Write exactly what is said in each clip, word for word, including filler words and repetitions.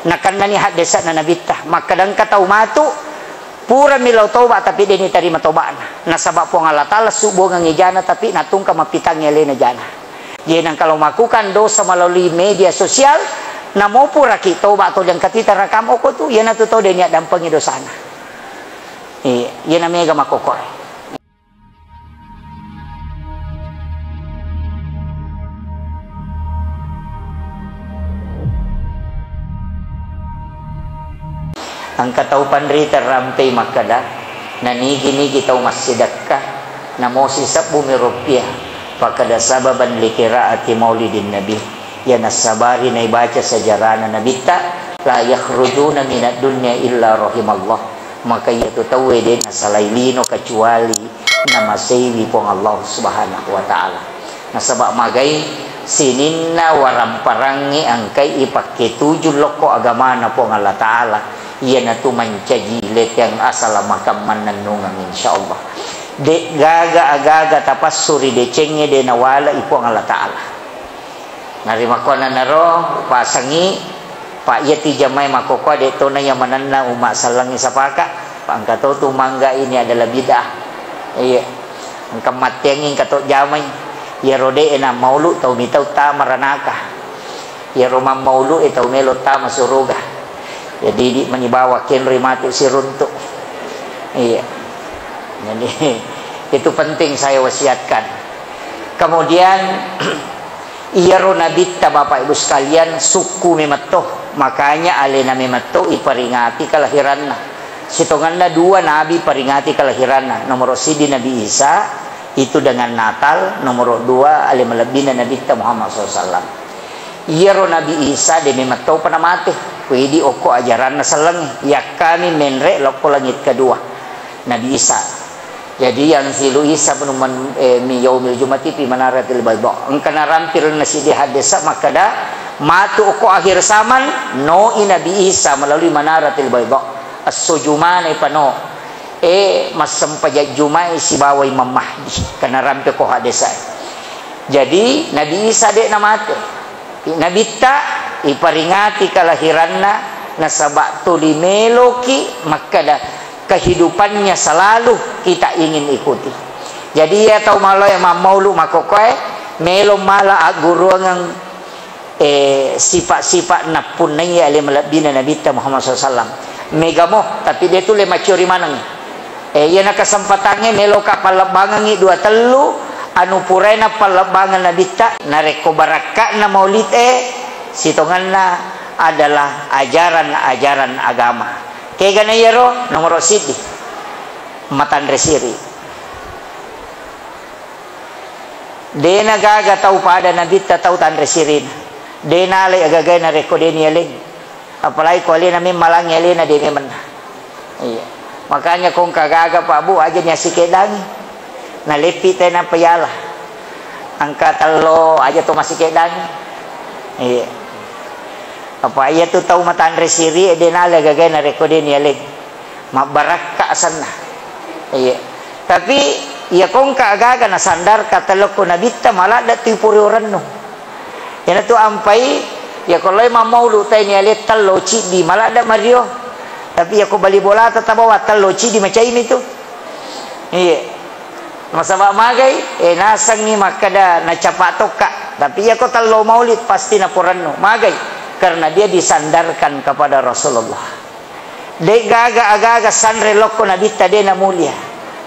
Nakennani haddese'na Nabitta, makkeda engka tau matu, purami lao toba, tapi de' nitarima toba'na. Nasaba Puang Allah Ta'ala subbuangengngi jana, tapi natungka mappitangngi alena jana. Jadi, engka lao makukan dosa melalui media sosial, namo puraki toba atau jangka tita rakam oko tu, iyanatu tau de' niaddampengi dosana. Iya, iyana mega makkokkoe. Engka tau panrita rampei makkeda, nanigi-nigi tau massidekka, namo sisebbumi rupiah, fakada sababan likiraati maulidin nabi, iya nassabari naibaca sejarahna nabitta, la yakhrujuna minad dunya illa rahimallah. Maka iyatu tauwe de' nasalai lino kecuali namaseiwi Puang Allah Subhanahu wa Ta'ala. Nasaba magai sininna waramparangnge engkai ipakketuju lokko agamana Puang Allah Ta'ala, iyanatu mancaji leteng asalamakang mannennungeng, insyaallah. De' gaga agaga tapassu ri decengnge de' nawale'i Puang Allah Ta'ala. Narimakkuannanaro upasengngi, pa iyati jamae makkokkoe de' tona iya manenna umma sellengngi sapaka, pa engka to tu mangga ini adalah bid'ah. Iya. Engka matteangngi engka to jamai. Iyaro de' na maulu tau mitau tama ranaka. Iyaro mammaulu e tau melo tama suruga. Jadi di manibawa kenroi matu siruntu. Iya. Jadi itu penting saya wasiatkan. Kemudian, iyaro nabitta, Bapak Ibu sekalian, sukku memetto, makanya alena memetto iperingati kelahiranna. Sitongenna dua nabi peringati kelahiranna. Nomoro siddi Nabi Isa, itu dengan Natal, nomoro dua ale malebbina Nabitta Muhammad sallallahu alaihi wasallam. Iyaro Nabi Isa de' memetto pa namate, kuidi okko ajaranna sellengnge, yakkami menre lokko langit kedua. Nabi Isa. Jadi, yanzilu Isa ibnu Man-, eh, mi yaumil jumati fi manaratil baydha. Engka narampil nasidi hadis makkeda, matu okko akhir zaman, no i Nabi Isa melalui manaratil baydha. Esso Jumane pano, eh, massempajang Jumae sibawa Imam Mahdi. Engka narampil ko hadis. Jadi, Nabi Isa de' namate. Nabitta iperingati kelahiranna, nasaba tuli meloki makkeda kehidupannya selalu kita ingin ikuti. Jadi, iya tau maloe mammaulu makkokkoe, melo mala agguruangeng, eh, sipa-sipa nappunnaiya ale malebbina Nabitta Muhammad sallallahu alaihi wasallam. Megamo, tapi de' tulle maccori maneng. Eh, iyana kesempatangnge meloka pallebbangengngi dua tellu anu purae napallebbangeng Nabitta, narekko barakka'na maulid e, sitongenna adalah ajaran-ajaran agama. Kegana iyaro nomoro siddi, matanre siri. De'na gaga tau pada Nabitta tau tanre sirina. De'na alai agagae narekko de' nialeng. Apalagi ko alena memmalangi alena de' memenna. Iya. Makanya ko engka gaga, Pak Bu, aja niassikeddangi. Naleppi te nappa yala. Engka tello aja to massikeddangi. Iya. Apa iya tu tau matanre siri e de' nala gagae narekko de' nialeng. Mabbarakka asenna. Iya. Tapi iya ko engka gaga nasandarka telokko Nabitta maladda tu ipuri orennu. Iyanatu ampai, iya ko lao mammaulu tai niale tello ciddi maladda mario. Tapi iya ko bali bolata tabawa tello ciddi macaimi tu. Iya. Nasaba magai, eh, nasengngi makkeda nacapa tokka. Tapi iya ko tello maulid pasti naporennu. Magai, karena dia disandarkan kepada Rasulullah. De'gaga agaga sanre lokko Nabitta de' namulia.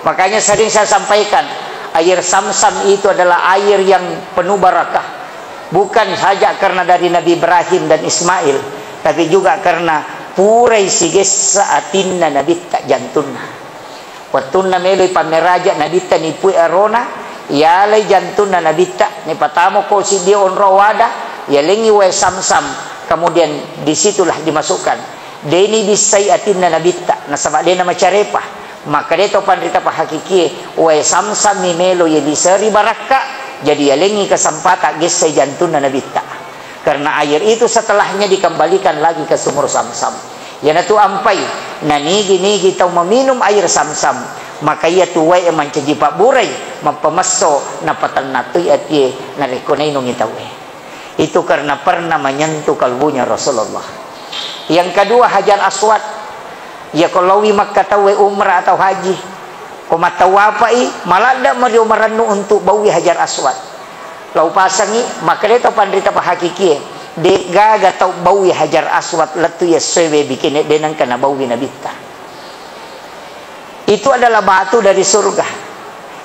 Makanya sering saya sampaikan, air Samsam itu adalah air yang penuh barakah. Bukan saja karena dari Nabi Ibrahim dan Ismail, tapi juga karena purai sigessa atinna Nabitta jantunna. Wettunna meloi pammeraja Nabitta nipui arona, yalai jantunna Nabitta, nipatamo ko siddi onro wada, yalengi wae Samsam, kemudian disitulah dimasukkan. De'ni bissai atinna Nabitta, nasaba de'na macarepa. Maka de' to panrita pahakikie, wae Samsam mi melo ye liseri barakka, jadi yalengi kesempatan gessai jantunna Nabitta. Karena air itu setelahnya dikembalikan lagi ke sumur Samsam. Iyanatu ampai, nanigi-nigi tau meminum air Samsam, maka iyatu wae mancaji pabburai, mappamesso, napatennatui atie, narekko nainungi tauwe. Itu karena pernah menyentuh kalbunya Rasulullah. Yang kedua, Hajar Aswad. Iya ko laowi Makkah tauwe umrah atau haji, ko mattawapai, maladde' mari umarannu untuk baui Hajar Aswad. Lao pasangi, makkedai tau panrita pahakikie, de'gaga tau baui Hajar Aswad lettu iya essoe we bikine de' nengka nabaui Nabitta. Itu adalah batu dari surga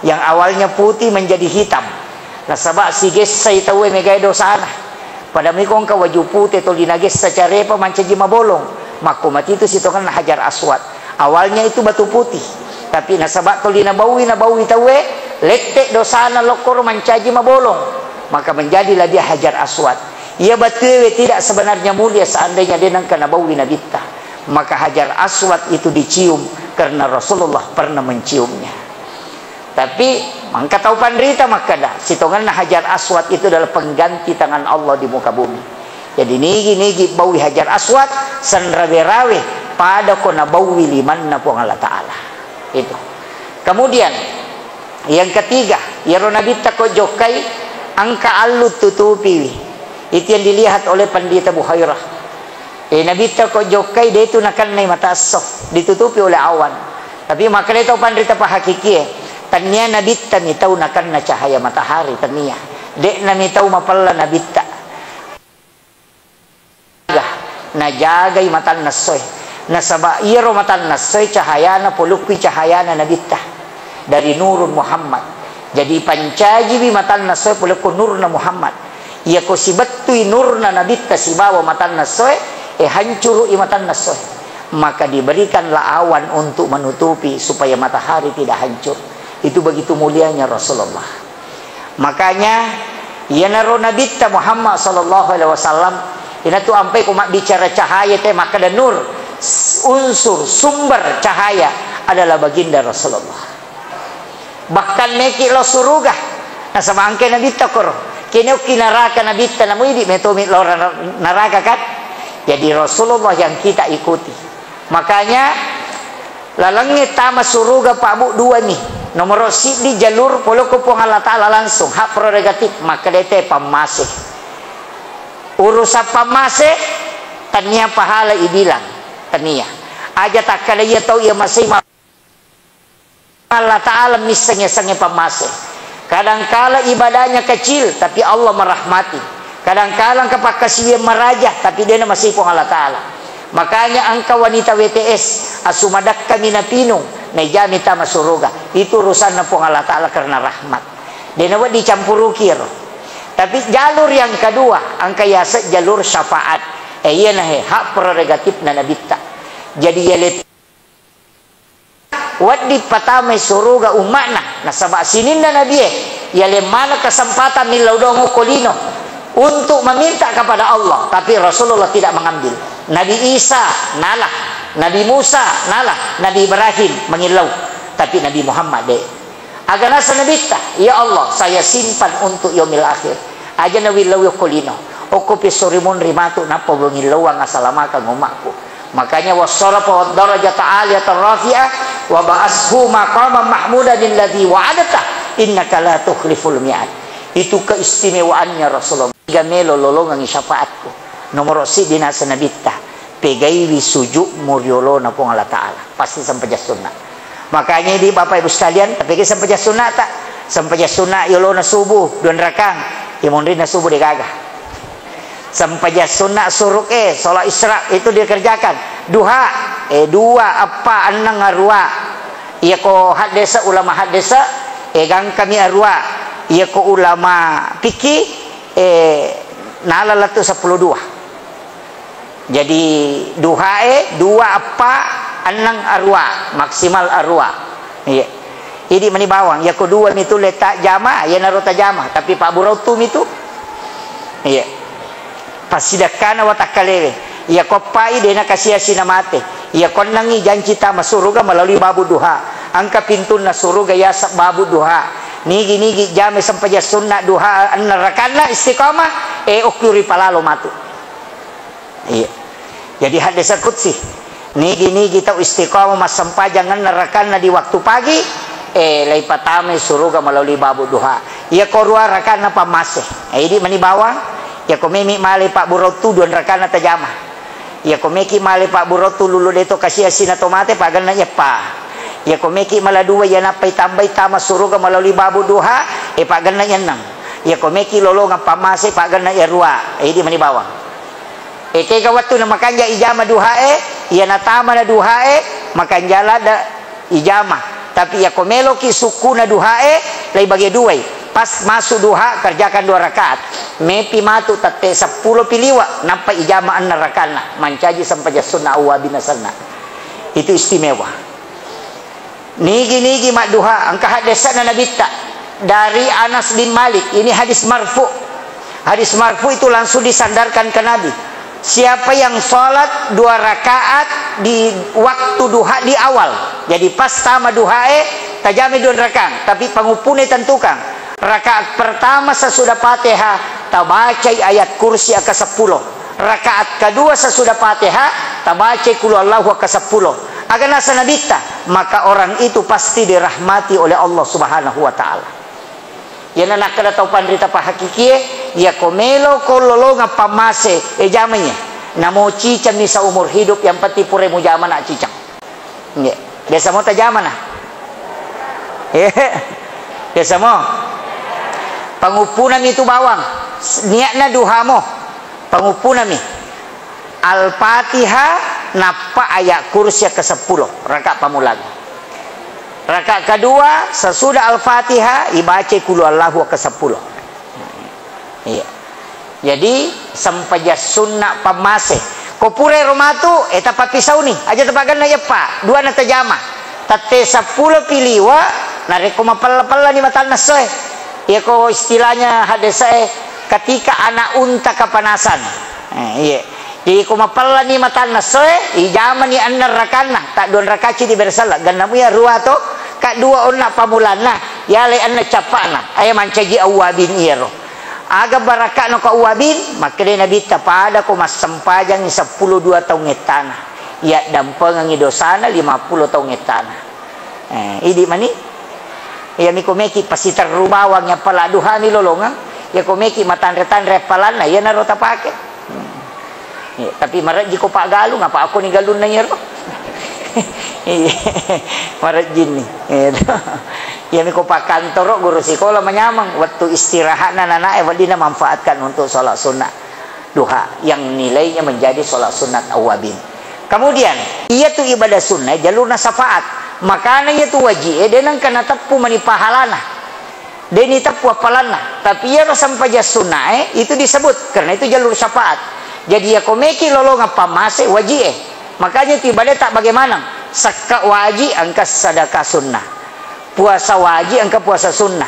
yang awalnya putih menjadi hitam. Nasaba' sigessai tauwe megae dosana. Pada miko engka waju pute toli nagessa carepa mancaji mabolong. Makko matitu sitongenna Hajar Aswad. Awalnya itu batu putih. Tapi nasaba' toli nabaui, nabaui tauwe, lette' dosana lokkoro mancaji mabolong. Maka menjadilah dia Hajar Aswad. Iya batuewe tidak sebenarnya mulia seandainya de' nengka nabaui Nabitta. Maka Hajar Aswad itu dicium karena Rasulullah pernah menciumnya. Tapi engka tau panrita makkeda, sitongenna Hajar Aswad itu adalah pengganti tangan Allah di muka bumi. Jadi nigi-nigi baui Hajar Aswad, sanrawe-rawe, pada ko nabaui limanna Puang Allah Ta'ala. Itu. Kemudian, yang ketiga, iyaro Nabitta ko jokkai, engka allu tutupiwi. Itu yang dilihat oleh Pandita Buhairah. Eh, Nabitta ko jokkai, de' tu nakennai mata esso, ditutupi oleh awan. Tapi makkedai tau panrita pahakikie, tania Nabitta mi tau nakenna cahaya matahari, tania. De' nami tau mapella Nabitta. Najagai matanna essoe. Nasaba' iyaro matanna essoe cahayana polokkui cahayana Nabitta. Dari Nurun Muhammad. Jadi pancajiwi matanna essoe polokko nurna Muhammad. Iyako sibettui nurna Nabitta sibawa matanna essoe, eh, hancuru'i matanna essoe. Maka diberikanlah awan untuk menutupi supaya matahari tidak hancur. Itu begitu mulianya Rasulullah. Makanya, iyanaro Nabitta Muhammad sallallahu alaihi wasallam, inatu ampai ko mabbicara cahaya te makkeda nur, s-, unsur, sumber cahaya adalah baginda Rasulullah. Bahkan meki lao suruga, nasaba' engka Nabitta koro. Kene okki naraka Nabitta, namu idi' metomi lao ra-, naraka kan? Jadi Rasulullah yang kita ikuti. Makanya, lalengnge tama suruga pabbu duami. Nomoro siddi jalur polokko Puang Allah Ta'ala langsung, hak prerogatif, makkedai te pammase. Urusan pammase, tania pahala ibilang, tania. Aja takkeda iya tau iya masei ma-, Allah Ta'ala misseng-sengnge pammase. Kadangkala ibadahnya kecil, tapi Allah merahmati. Kadangkala engka pakkasiwiang maraja, tapi de' namasei Puang Allah Ta'ala. Makanya engka wanita W T S, asu madakkami napinung, naijami tama suruga. Itu urusanna Puang Allah Ta'ala karena rahmat. De' nawedding dicampuruki ero. Tapi jalur yang kedua, engka yaseng jalur syafaat. Eh, iyanahe hak prerogatifna Nabitta. Jadi, yale wedding patamai suruga umma'na, nasaba' sininna nabie, yaleng maneng kesempatan millau doang okko lino untuk meminta kepada Allah, tapi Rasulullah tidak mengambil. Nabi Isa nala, Nabi Musa nala, Nabi Ibrahim mangillau, tapi Nabi Muhammad de'. Aga naseng Nabitta, "Ya Allah, saya simpan untuk yaumil akhir." Aja nawillau okko lino. Okko pissori munri matu nappa wangillauang asalamakang umma'ku. Makanya, "Wassarafa waddarajata aliyatan rafi'ah, wa ba'ashu maqaman mahmudan alladzi wa'adta, innaka la tukhliful mi'ad." Itu keistimewaannya Rasulullah. Iga melo lolongengngi syafaatku. Nomoro siddi naseng Nabitta, pegaiwi sujudmu riolona Puang Allah Ta'ala. Pasti sempajang sunna. Makanya di Bapak Ibu sekalian, tapi ke sempajang sunna tak? Sempajang sunna yolona subuh, dua rakang. Imunrinna subuh degaga. Sempajang sunna suruk, eh, sholat isyraq itu dikerjakan. Duha, eh, dua, eppa, enneng, arua. Iyako haddesa, ulama haddesa, eh, gangkami arua. Iyako ulama fikih, eh, nala lettu seppulo dua. Jadi, duhae, dua, eppa, enneng, arua, maksimal arua. Iya. Idi' mani bawang, iyako dua mitu le tajama, iyanaro tajama, tapi pabburau tu mitu. Iya. Passidakkana watakkalewe. Iyako eppai de' nakasia-sia namate. Iyako ennengngi janci tama suruga melalui babu duha. Engka pintunna suruga yaseng babu duha. Nigi-nigi jame sempajang sunna duha enneng rakanna istiqamah, eh, okki ripalalo matu. Iya. Jadi haddesa qudsi. Nigi-nigi tau istiqamah massempajang enneng rakanna di waktu pagi, eh, laipatamai suruga melalui babu duha. Iyako rua rakanna pammase. Eh, idi' mani bawang, iyako memi malai pabburau tu dua rakanna tajama. Iyako meki male pabburottu lulu deto kasiasi na to mate, paganna iyappa. Iyako meki mala dua iya nappai tambai tama suruga melalui babu duha, e paganna iyannang. Iyako meki lolongeng pammase, paganna iyarua, e idi mani bawang. E kega wettu na makanja ijama duhae, iya natama na duhae, makanja ladda ijama. Tapi iyako meloki sukkuna duhae, lai bage duai. Pas masuk duha, kerjakan dua rakaat. Mepi matu tette seppulo pi liwa, nappa ijama enneng rakanna. Mancaji sempajang sunna awwabin asenna. Itu istimewa. Nigi-nigi madduha, engka haddese'na Nabitta dari Anas bin Malik. Ini hadis marfu. Hadis marfu itu langsung disandarkan ke Nabi. Siapa yang sholat dua rakaat di waktu duha di awal, jadi pas tama duhae, tajami dua rakaat, tapi panguppune tentukan. Rakaat pertama sesudah Fatihah, tabacai ayat kursi aka seppulo. Rakaat kedua sesudah Fatihah, tabacai Qul Huwallahu aka seppulo. Aga nasa Nabitta, maka orang itu pasti dirahmati oleh Allah Subhanahu wa Ta'ala. Iyana nakkeda tau panrita pahakikie, iyako melo ko lolongeng pammase, e jamai. Namo cicengmi seumur hidup, yang penting pura mujama na ciceng. Nggih. Biasa mo tajama na? Eh, biasa mo. Panguppunami tu bawang. Niatna duha mo. Panguppunami. Al-Fatihah nappa ayat kursi ke seppulo. Rakaat pamulang. Rakaat kedua, sesudah Al-Fatihah, ibacai Qul Huwallahu ke seppulo. Iya. Jadi, sempajang sunna pammase. Ko pura ero matu, e tapappisauni. Aja tapaganna iyappa. Dua na tajama. Tette seppulo pi liwa, narekko mapella-pellani matanna essoe. Iyako istilahnya haddese'e, ketika anak unta kepanasan. Eh, iya. Jadi, ko mapellani matanna essoe, ijamani enneng rakanna, ta dua rakaci di bersella. Gannamui arua to, ka dua onna pamulanna, yalai enneng cappa'na. Aya mancaji awwabin iyaro. Aga baraka'na ko awwabin, makkedai Nabitta, pada ko massempajangi seppulo dua taung ettana, yaddampengengi dosana lima puluh taung ettana. Eh, idi mani. Iya miko meki pasiterru bawang, appala duhami lolongeng. Iya ko meki matanre-tanre appalanna, iyanaro tapake. Hmm. Iya, tapi marejji ko paggalung, apa ako ni galunna iyaro? Iya, marejjinni. Iya to. Iya miko pakkantoro, guru sikola manyameng. Wettu istirahatna nanae, weddinna manfaatkan untuk sholat sunnah duha yang nilainya menjadi sholat sunat awwabin. Kemudian, iyatu ibadah sunnah jalurna syafaat. Makana iyatu waji'e de nengka nateppu mani pahalana. De niteppu appalanna. Tapi iyaro sempajang sunnae itu disebut, karena itu jalur syafaat. Jadi, iyako meki lolongeng pammase waji'e. Makanya itu ibadah tak bagaimana. Sekka waji, engka sedekah sunnah. Puasa wajib engka puasa sunnah.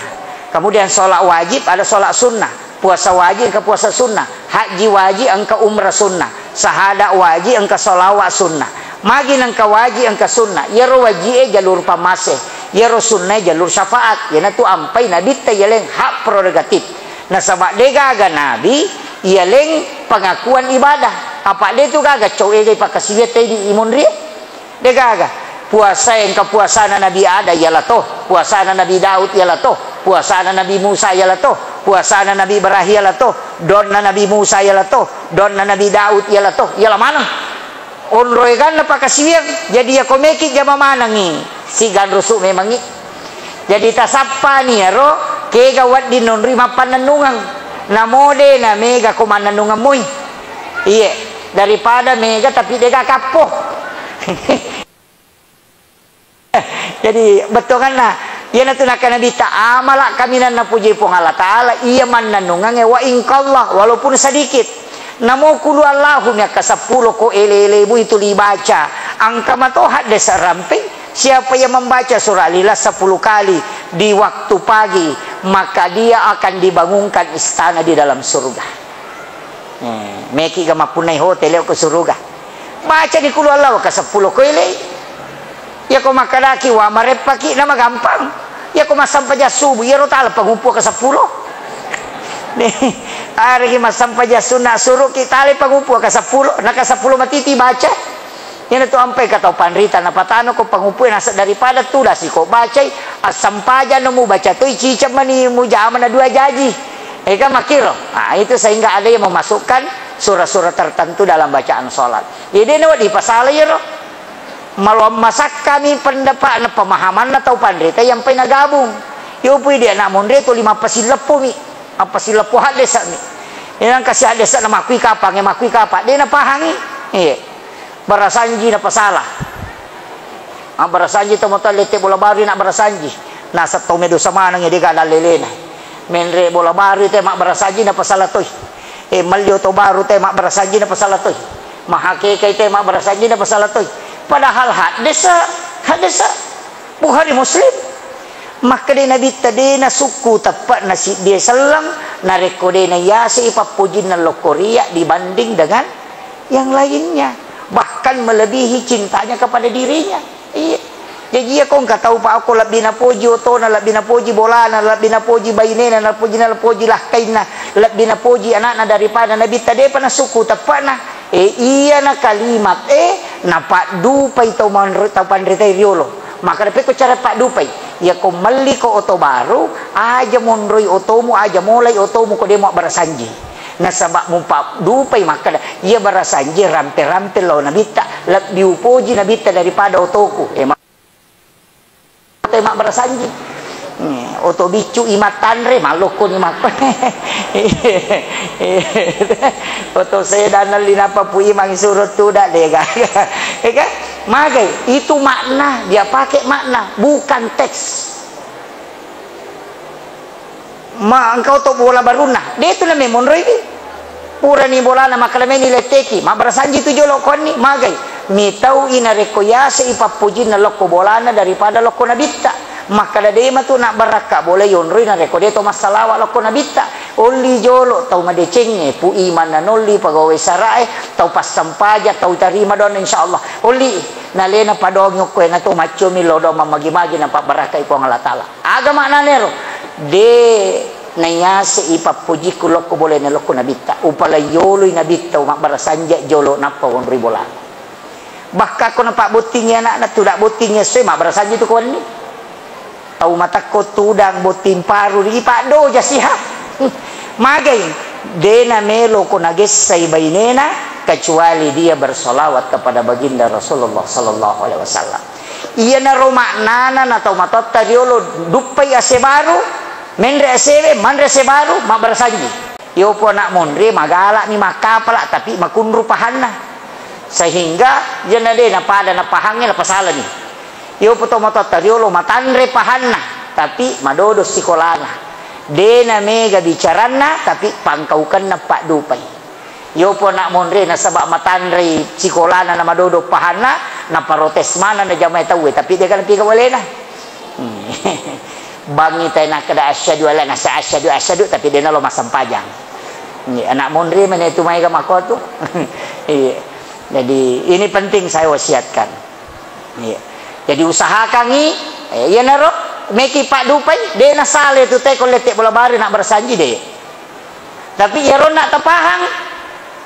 Kemudian sholat wajib ada sholat sunnah. Puasa wajib engka puasa sunnah. Haji wajib engka umrah sunnah. Sahada wajib engka sholawat sunnah. Magi nengka wajib engka sunnah. Iyaro wajib e jalur pammase. Iyaro sunnah e jalur syafaat. Iyanatu ampai nabitta yaleng hak prerogatif. Nasaba degaga nabi yaleng pengakuan ibadah. Apa de tu gaga cau egai pakasiwiang tedi imunri e. Degaga. Puasa engka puasana Nabi Adam, iyalah to. Puasana Nabi Daud, iyalah to. Puasana Nabi Musa, iyalah to. Puasana Nabi Ibrahim, iyalah to. Donna Nabi Musa, iyalah to. Donna Nabi Daud, iyalah to. Iyalah maneng. Onro eganna pakasiwiang. Jadi, iyako meki jama manengi. Siganrusu memangi. Jadi, tasappani iyaro, kega wedding nonri mappannennungeng. Namo de na mega ko mannennungeng moi. Iye, daripada mega tapi dega kappo. Jadi, bettuanganna, iyanatu nakkeda Nabitta, amala kaminang napuji Puang Allah Ta'ala, iya mannennungangnge wa in qalla, walaupun sedikit. Namo qul huwallahu mi akka seppulo ko ele-elemu itu libaca. Engka mato haddese ramping, siapa yang membaca surah Al-Ikhlas sepuluh kali di waktu pagi, maka dia akan dibangunkan istana di dalam surga. Eh, meki ga mappunnai hotel, leo ke surga. Baca di qul huwallahu ka seppulo ko elei. Iyako makkedaki wa mareppaki, nama gampang. Iyako massempajang subuh, iyaro tala panguppu ka seppulo. Nih, aregi massempajang sunna suruki tala panguppu ka seppulo, na ka seppulo matiti baca. Iyanatu ampai ka tau panrita, napatano ko panguppu e naseng daripada tudasi ko bacai, assempajang no mubaca toi ciceng mani mujama na dua jaji. Ega makkiro. Nah, itu sehingga ada yang memasukkan surah-surah tertentu dalam bacaan sholat. Jadi, ini dipasala iyaro. Maloang masakkami pendapatna, pemahamanna tau panrita yang pai nagabung. Yopui dia anak monre tu lima pasileppu mi. Apa sileppu haddesa mi. Ini nang kasih haddesa na makui kapang, ya makui kapang. Dia napahangi. Iya. Barasanji napasala. Ah, barasanji to mata lette bola baru nak barasanji. Nasa to medo samanang ya dega lelena. Menre bola baru te mak barasanji napasala toi. Eh, malli oto baru te mak barasanji napasala toi. Mahakeka te mak barasanji napasala toi. Padahal haddesa, haddesa. Bukhari Muslim. Makkeda Nabitta de nasukku teppe'na siddie selleng, narekko de nayasei pappojinna lokkoria dibanding dengan yang lainnya, bahkan melebihi cintanya kepada dirinya. Iya. Jaji iya ko engka tau pa okko lebbi napoji otona, lebbi napoji bolana, lebbi napoji bainena, napoji, napoji lakkainna, lebbi napoji anakna daripada Nabitta, depa nasukku teppe'na. E, iyana kalimat e napaddupai tau manre-, tau panritai riolo. Maka pekko cara paddupai. Iya ko melli ko oto baru, aja monroi otomu, aja molai otomu ko demo barasanji. Nasaba mupaddupai makkeda, iya barasanji rampe-rampe lao Nabitta, lebbi upoji Nabitta daripada otoku. E, ma-, oto e mabbarasanji. Hmm, oto biccu i mattanre, mallokkoni makko. Oto sedan nelli nappa Pu Imang suro tuda dega. Ega? Magai, itu makna, dia pakai makna, bukan teks. Ma, engka oto bola barunna. De tu na memonroi wi. Purani bolana makkalemeni letteki. Mabbarasanji tu jolo konni. Magai. Mitau i narekko yase i pappojinna lokko bolana daripada lokko Nabitta. Makkada de matu na barakka bola yonroi narekko de to massalawa lokko Nabitta. Olli jolo tau madecengnge, Pu Imang nanolli pegawai sarae, tau passampaja, tau tarima doanna insyaallah. Olli nalena padongi okko e na to maccomi lo doang mammagi-magi napabbarakkai Puang Allah Taala. Aga maknanero? De nayase i pappojikku lokko bolana lokko Nabitta. Upalaiyoloi Nabitta, mabbarasanji jolo nappa wonroi bolana. Bahkan ko napabbottingi anakna, tuda bottingi esso e, mabbarasanji tu ko wenni. Tau matakko tudang botting paru ri paddoja siha. Magai, de namelo ko nagessai bainena kecuali dia bersolawat kepada baginda Rasulullah sallallahu alaihi wasallam. Iyanaro maknana na tau matoatta riolo, duppai ase baru, menre asewe, manre ase baru, mabbarasanji. Iyopo anak monri magalami makkapala tapi makunru pahanna. Sehingga iyana de napada napahangnge napasalani. Iyopo to matoatta riolo matanre pahanna tapi madodo sikolana. De namega bicaranna tapi pangkaukenna paddupai. Iyopo anak monri nasaba matanrei sikolana na madodo pahanna, naparotes maneng na jamae tauwe, tapi de kana piga walena. Hmm. Bangi tai nakkeda asyhadu alla nasa asyhadu asyhadu, tapi de nalo massempajang. Iya, anak monri mene tu maega makotu. Iya. Jadi ini penting saya wasiatkan. Iya. Jadi usahakangi, eh, iyanaro meki paddupai, de nasale tu teko lette bola bari nak barasanji de. Tapi iyaro na tapahang,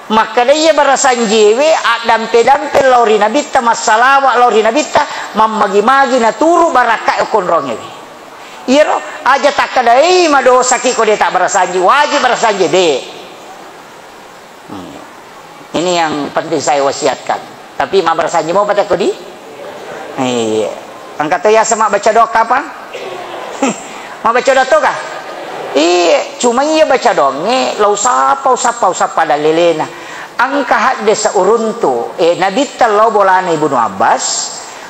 makkeda iya barasanjiwe addampe-dampe lao ri Nabitta, massalawa lao ri Nabitta, mammagi-magi naturu barakka konrongewe. Iyaro aja takkedai madosaki ko de tabbarasanji, wajib barasanji de. Hmm. Ini yang penting saya wasiatkan. Tapi mabbarasanji mopa teko di? Iya. Engka to yaseng mabbaca doa kapang? Mabbaca doa to kah? Iya, cuma iya baca doangnge, lao usappa, usappa, usappa dalelena. Engka haddesa uruntu, eh, Nabitta lao bolana Ibnu Abbas,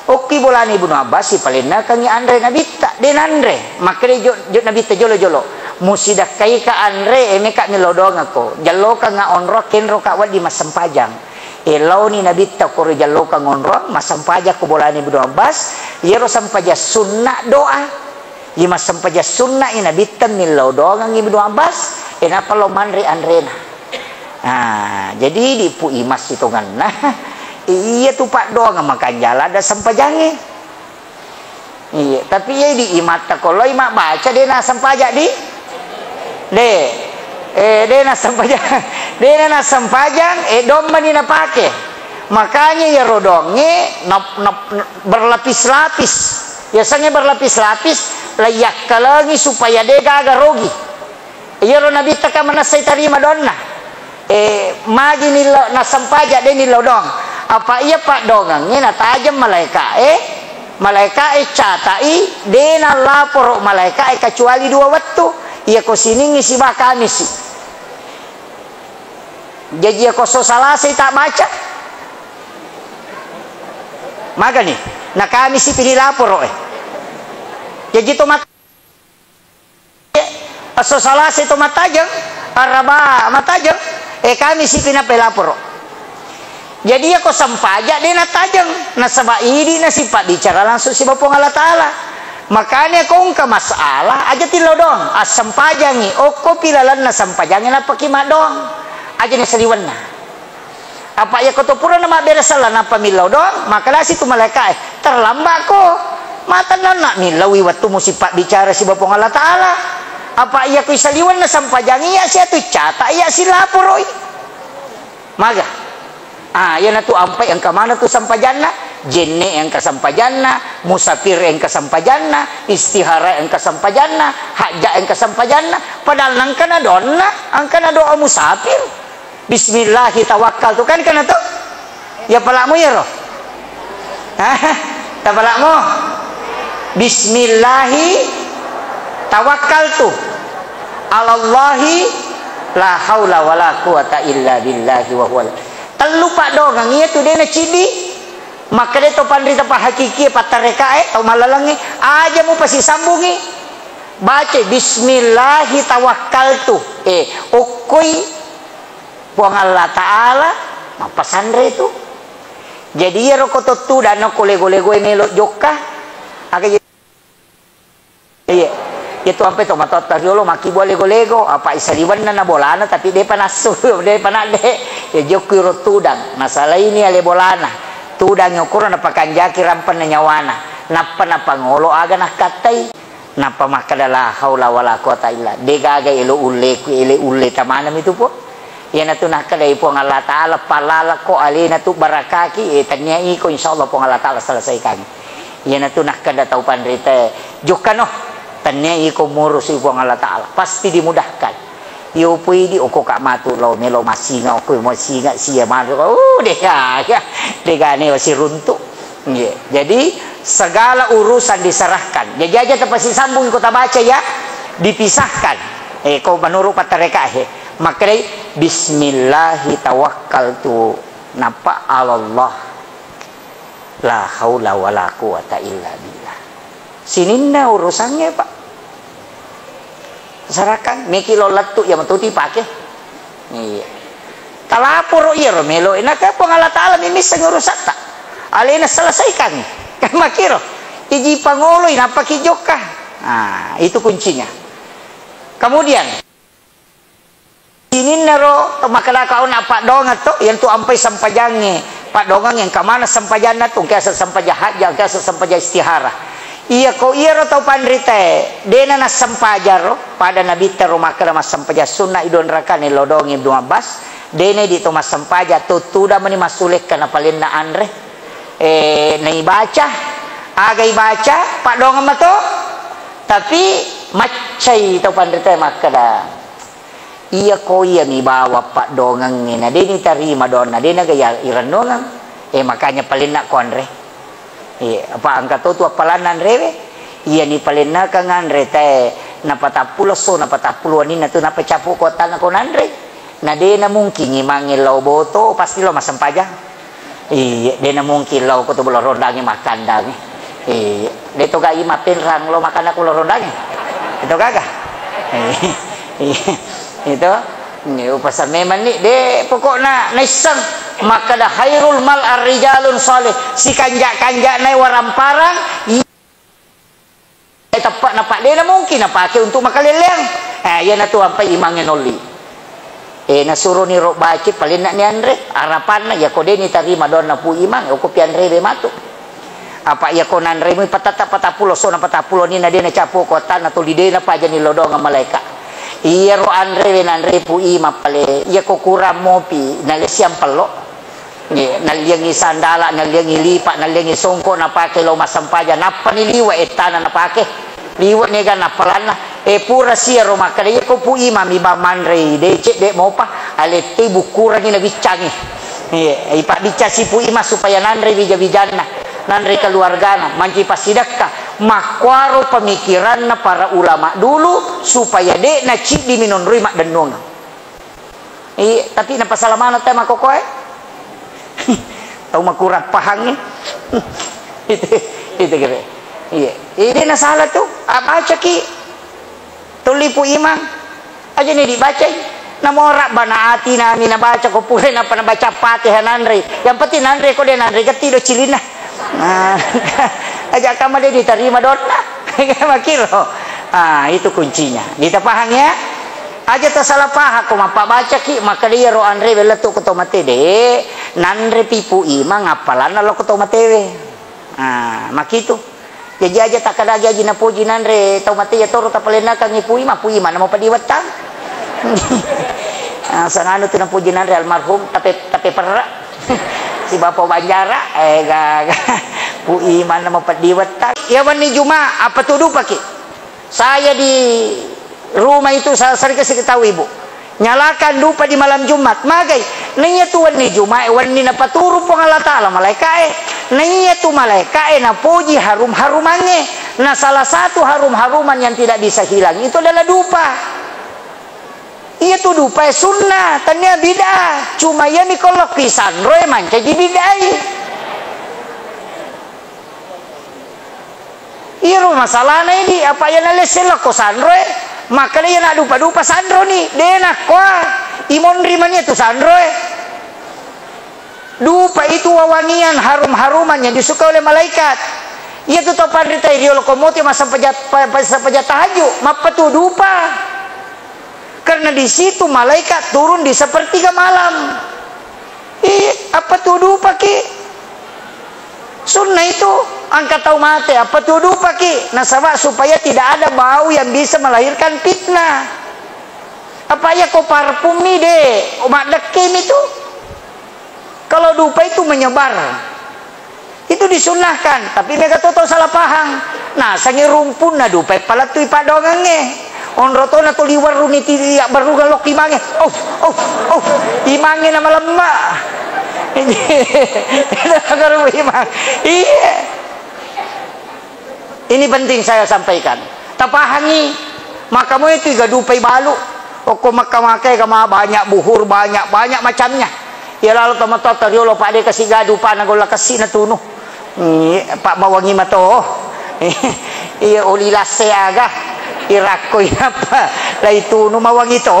okki bolana Ibnu Abbas, sipalennakengngi anre Nabitta, de nanre. Makkeda jo, jo Nabitta jolo-jolo, musidakkaika anre, eh, meka millau doangekko, jallokangnga onro, kenroka wedding massempajang. Eh, laoni Nabitta koro jallokang onroang, massempajakko bolana Ibnu Abbas, iyaro sempajang sunna doa. Iya massempajang sunna i Nabitta millau doangang Ibnu Abbas, eh, nappa lao manre anrena. Ah, jadi di Pu Imang sitongenna, iya tu paddoang makanjala ada sempajangnge. Iya, tapi iya di imatta ko loi mabbaca de nassempajang di? De. Eh, de nassempajang. De nassempajang, eh, dommani napake. Makanya iyaro doangnge nap-, nap-, berlapis-lapis. Yasengnge berlapis-lapis, laiyakkalengi supaya de gaga rogi. Iyaro Nabitta ka manessai tarima doanna. Eh, magi nillau, nasempaja de nillau doang. Apa iya paddoangengnge natajeng malaeka'e, malaeka'e catai, de nallaporo malaeka'e kecuali dua wettu. Iyako Siningngi siba Kamisi. Jaji iyako esso Salasai tabbaca. Magani, na Kamisi pi nilaporo, eh. Jaji to mat-, esso Salasai to matajeng, Araba matajeng, eh, Kamisi pi nappa laporo. Jadi iyako sempaja de natajeng, nasaba idi nasipabbicara langsung siba Puang Allah Taala. Makanya ko engka masalah, aja tillau doang, assempajangi, okkopi lalenna sempajangi nappaki maddoang. Aja ni saliwenna. Apa iyako to purana mabbere sella nappa millau doang, makkedasi tu malaeka'e, "Terlambat ko. Matennanna millaui wettumu sipabbicara siba Puang Allah Taala. Apa iyako isaliwenna sempajangi iya siatu cata iya silaporoi." Maga? Ah, iyanatu ampai engka maneng tu sempajanna, jenne engka sempajanna, musafir engka sempajanna, istihara engka sempajanna, hajja engka sempajanna, padahal nengka na doanna, engka na doa musafir. Bismillahi tawakkaltu, kan kana to? Ya palakmu ya ro? Hah? Ta palakmu? Bismillahi tawakkaltu alallahi la haula wala quwata illa billahi wa huwal. Tellu paddoangeng iya tu dena cidi. Makkeda to panrita pahakiki pattarekae, tau mallalengnge, aja mupasisambungi. Baca bismillahi tawakkaltu. Eh, okkoi Puang Allah Ta'ala mappasanre tu. Jadi iyaro ko to tudang ko lego-legoe melo jokka. Aga je-, iya. Iya tu ampe to matotta riolo makkibua lego-lego, apa isaliwenna na bolana tapi depa nassu, depa nadde. Ya jokku ro tudang. Masalaini ale bolana. Tudang okoro napakanjaki rampenna nyawana. Nappa napangolo aga nakkattai. Nappa makkeda, "La haula wala quwata illa." De gaga elo ulleku, ele ulle tamanami tu, Puang. Iyanatu nakkedai Puang Allah Ta'ala, "Palalako alena tu barakaki, eh, tennia iko, insya Allah Puang Allah Ta'ala selesaikan." Iyanatu nakkeda tau panrita, "Jokkano, tennia iko murusi Puang Allah Ta'ala, pasti dimudahkan." Iyo pui di oko ka matu lao melo masinga, oko masinga sia matu. Uh, dega, ya. Degane siruntu. Iya. Jadi segala urusan diserahkan. Jadi aja tepasisambung ko tabaca ya, dipisahkan. Eh, ko menurut patareka he. Makkedai, "Bismillahi tawakkaltu." Nappa alallah. La haula wala quwata illa billah. Sininna urusannya, Pak. Serahkan, meki lo lettu iya matuti pake. Iya. Talaporo iyaro melo, naka Puang Allah Ta'ala mimisseng urusatta. Alena selesaikan. Kan makiro. Iji pangoloi, napaki jokka. Nah, itu kuncinya. Kemudian, Sininna ro to makkedaka ona paddoangeng to, iyantu ampai sempajangnge. Paddoangeng engka maneng sempajanna tu, engka aseng sempajang hajja, engka aseng sempajang istihara. Iyako iyaro tau panritae, dena nassempajang ro, pada nabitta ro makkeda massempajang sunna i dua rakaat, nillau doang Ibnu Abbas, dena idi to massempajang, to tudang mani massulekka napalenna anre. Eh, naibaca, aga ibaca, paddoangeng mato, tapi maccai tau panritae makkeda, Iyako iyami bawang paddoangengnge, na de nitarima doanna, de naga iya irennungeng. Eh, makanya palenna ko anre. Eh, apa engka to tu appalanna anrewe? Iyani palennakang anre tae, napatappulo esso, napatappulo waninna tu, napacapu ko attanna ko nanre. Na de namungkin imangnge lao boto, pasti lao massempajang. Iya, de namungkin lao ko to Bolo Rondangnge makkandangnge. Iya, de to gai mappenrang lao makanna ko Bolo Rondangnge. Itu gaga. Iya, itu. Ini upasan memang ni, de pokokna naisseng makkeda khairul mal arrijalun salih. Sikanja-kanja nai waramparang. Eh, teppa'na, Pak, de namungkin napake untuk makalelleang. Eh, iyanatu ampai imangnge nolli. Eh, nasuroni ro baci, palenna ni anre. Arapanna, iyako de nitarima doanna Pu Imang, oko pianrewe matu. Apa iyako nanremui patata-, patappulo esso, napatappulo waninna de nacapu ko attanna tuli de napaja nillau doang malaeka. Iyaro anrewe nanre Pu Imang pale, iyako kurang mopi, nalessiang pello. Ye, nalliangngi sandala, nalliangngi lipa, nalliangngi songko napake lao massempajang, nappani liwe ettana napake. Liwe nega nappalanna. E, pura siaro makkeda, iya ko Pu Imang mi bang manrei decek, dek mopa, alettei bukkurangi nabiccangi. Iya, ipabbiccang si Pu Imang supaya nanre wija-wijanna, nanre keluargana, manci passidekka. Makkuaro pemikiranna para ulama dulu supaya dek naciddi minonroi maddennuang. Iya, tapi napasala maneng tau makkokoe. Tau makurang pahangnge. Itu, itu kira. Iya. Iya, dek nasala tu. Abacaki. Tuli Pu Imang. Aja ni dibacai. Namo Rabbana atina mi nabaca ko pura, napa nabaca Fatihah nanre. Yang penting nanre ko dek nanre gatti do cilinna. Nah, aja kama dek ditarima donna. Makiro. Ah, itu kuncinya. Kita paham ya? Aja tasalah paham ko mappabacaki, makkeda iyaro anre wellettu ko tau mate, dek, nanre pi Pu Imang appalanna lo ko tau matewe. Ah, makitu. Jaji aja takkeda jaji napoji nanre tau mate, iya toro tapalennakangngi Pu Imang, Pu Imang namo padiwettang. Ah, sanganu tu napoji nanre almarhum, tape, tape perra. Si Bapak Banjara, eh, ga, ga. Pu Imang namo padiwettang. Iya wenni Juma, apa tu dupaki? Saya di rumah itu, saya sering kasih tahu ibu, nyalakan dupa di malam Jumat. Magai? Naiya tu wenni Jumat, wenni napaturu Puang Allah Ta'ala malaika'e. Naiya tu malaika'e napoji harum-harumangnge. Nah, salah satu harum-haruman yang tidak bisa hilang itu adalah dupa. Iya tu dupae sunnah, tania bid'ah. Cuma iya mi ko lokki sanroe mancaji bid'ai. Iyaro masalahna idi, apa iya nalesse lokko sanroe, makkeda iya naddupa-dupa sanroni, de nakkoa, imonri mania tu sanroe. Dupa itu wewangian harum-haruman yang disukai oleh malaikat. Iya tu tau panrita riolo ko moti massempajang, pa-, pa-, sempajang tahajud, mappatu dupa. Karena di situ malaikat turun di sepertiga malam. Ih, apa tu dupaki? Sunnah itu, angka tau mate, apa tu dupaki? Nasaba supaya tidak ada bau yang bisa melahirkan fitnah. Apa iya ko parfum mi de, maddekke mi tu. Kalau dupa itu menyebar. Itu disunnahkan, tapi mega to tau salah paham. Nasengngi rumpunna dupa e palettui paddoangengnge. Onro tona to liwerruni ti, iya berrungang lokki mange. Oh, oh, oh, imangnge na malemma. Itu baru imang. Iya. Ini penting saya sampaikan. Tapahangi, maka mo itu iga dupai balu. Okko Mekka makai ga ma banyak buhur, banyak, banyak macamnya. Iya lalo tomatoatta riolo, Pak, de kasi ga dupa na golla kessi na tunu. Iya, Pak, mawangi mato. Iya, oli lasse aga. Irakkoi apa? Lai tunu mawangi to.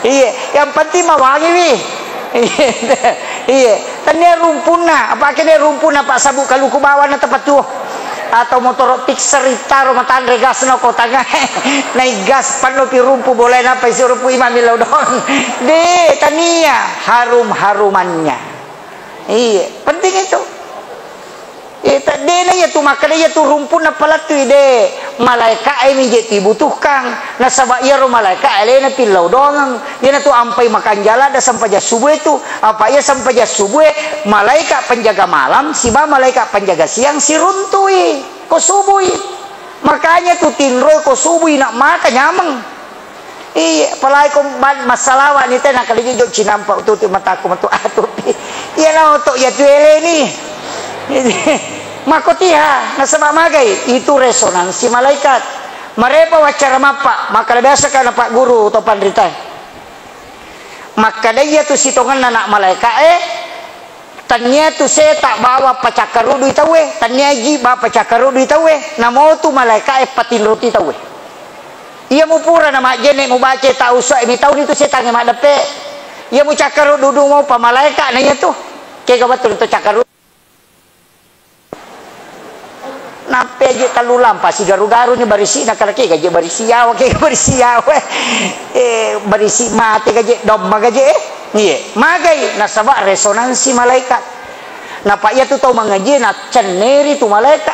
Iya, yang penting mawangi wi. Iya, tania rumpunna, apa kene rumpunna, Pak, sabuk kaluku bawang na tepat tuo. Atau motoro Pixar itaro matanre gas no ko tangae. Nai gas panno pi rumpu bolae, napa isi rumpu imang millau doang. De, tania harum-harumannya. Iya, penting itu. Eh, ta-, de na iya tu makkeda iya tu rumpunna palettui, de. Malaika e mi je tibutuhkan. Nasaba iyaro malaika e alena pillau doangeng. Iyana tu ampai makanjala da sempajang subuh itu. Apa iya sempajang subuh e, malaika penjaga malam siba malaika penjaga siang siruntui ko subui. Makanya tu tinroi ko subui nak mata nyameng. Iya, apalagi ko ba-, massalawa ni te, nakkeda jo cinampa ututu mataku metu atupi. Iya na oto iya tu eleni. Makkotiha, nasaba magai, itu resonansi malaikat. Marepa waccara mappa, makkeda biasa kana Pak Guru to panritae. Makkeda iya tu sitongenna nak malaika e, Tania tu seta bawang pacakkarudui tauwe, tania ji bawang pacakkarudui tauwe, namo tu malaika e patinroti tauwe. Iya mupura na majjenne mubaca tau uswa e mitauni tu setangnge maddeppe. Iya mucakkarudu dumo pa malaika na iya tu. Kega wettu to cakkaru. Nappeji tellu lampa sigaru-garu ni barisi na kala kega je barisi yawa, kega barisi yawa. Eh, barisi mate gaje, domba gaje, eh. Iya, magai nasaba resonansi malaikat. Napa iya tu tau mangaji nacenneri tu malaikat.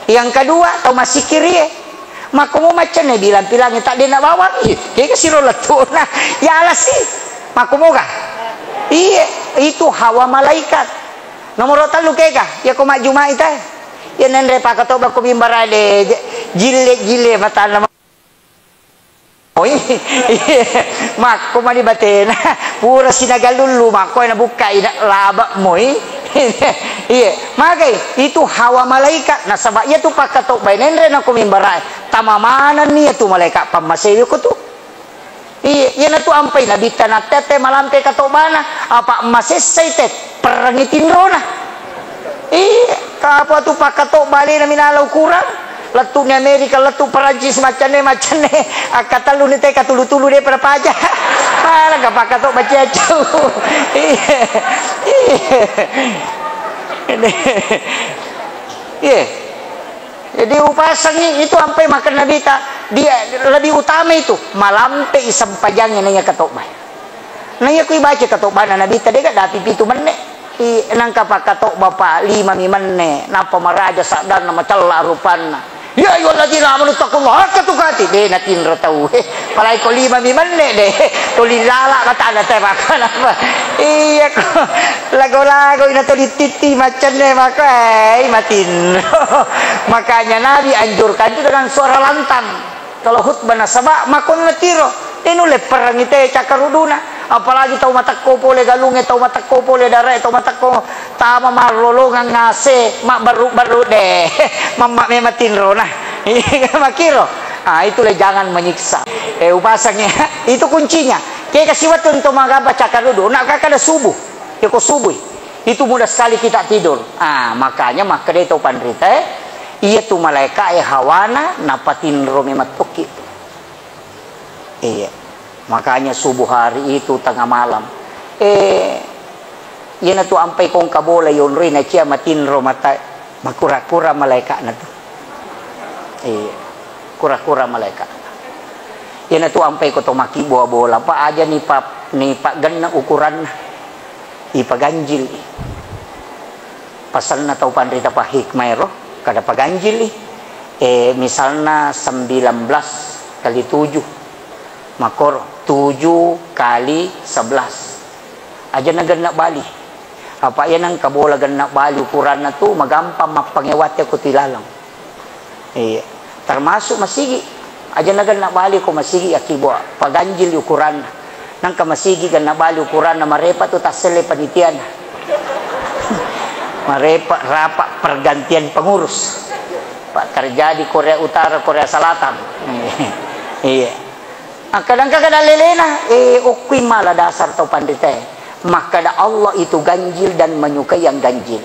Yang kedua, tau masikiri, eh. Makkomo maccenne bilang-pilangi tak dena bawang. Ih, kega siro lettuna. Ya alasi. Makkomoga. Iya, itu hawa malaikat. Nomoro tellu kega, iya ko majjumai tae. Iya nenre pakatoba ko mimbara de, je-, jille-jille matanna. Iya, makko mani batena, pura sinagalullu, makko na bukkai na labak moi. Iya, magai itu hawa malaikat, nasaba iya tu pakkatobbae nenre nako mimbarae, tama manenni iya tu malaikat pammasei ko tu. Iya, iyana tu ampai nabitta natte-atte malampe katobana, apa masessai te, perrengi tinrona. Iya, kapa tu pakkatobba alena minala ukurang. Lettu'ni Amerika, lettu Perancis, maccanne, maccanne. Akkatelluni te katulu-tulu de pada paja. Malah ka pakkatobba ciacau. Iya. Iya. Iya. Jadi upasangi itu ampai makan Nabi ta, dia lebih utama itu malampe i sempajangi nanya katobba. Naiya ku ibaca katobbana Nabitta, dega dapi pitu menne. I, nangka pakkatobba pa lima mi menne, nappa maraja saddanna, macella rupanna. Ya ayyuhalladzina amanu taqullaha haqqa tuqatih. De natinro tau. He, palai ko lima mi menne de. Tuli lala matana te maka napa. Iya ko. Lago-lago ina tuli titti macenne maka, eh, matinro. Makanya Nabi anjurkan itu dengan suara lantang. Kalau khutbah nasaba makonna tiro, de nulle perrengi te cakkaruduna. Apalagi tau matekko pole galungnge, tau matekko pole darae, tau matekko tama marlolongang ngase, mabbaru-baru de. Mamma memang tinrona. Makiro. Ah, itulah jangan menyiksa. Eh, upasang ya. Itu kuncinya. Ke kasi wettu untuk magabba cakkarudu, nak kakada subuh. Ya ko subuh. Itu mudah sekali kita tidur. Ah, makanya makkeda tau panrita, eh, iya tu malaika e hawana napatinro memang tokki. Iya. Makanya subuh hari itu tengah malam. Eh, iyana tu ampai kongka bola yonroi na cia matinro mata makura-kura malaikana tu. Iya. Kura-kura malaika. Iyana tu ampai ko to makkibua bola, pa aja ni pa, ni paggenna ukuranna. Ipaganjil i. Pasanna tau panrita pa hikmah ero, kada paganjil i. Eh, misalna sembilan belas kali tujuh. Makkoro, tujuh kali sebelas. Aja nagenna bali. Apa iya nangka bola genna bali ukuranna tu magampang mappangewate ko tilaleng. Iya. Termasuk masigi. Aja nagenna bali ko masigi akkibo paganjil ukuranna. Nangka masigi genna bali ukuranna marepa tu tasselle panitiana. Marepa rapat pergantian pengurus. Pak terjadi Korea Utara, Korea Selatan. Iya. Akkadangka kada lelena, eh, okkui mala dasar tau panritae. Makkada Allah itu ganjil dan menyukai yang ganjil.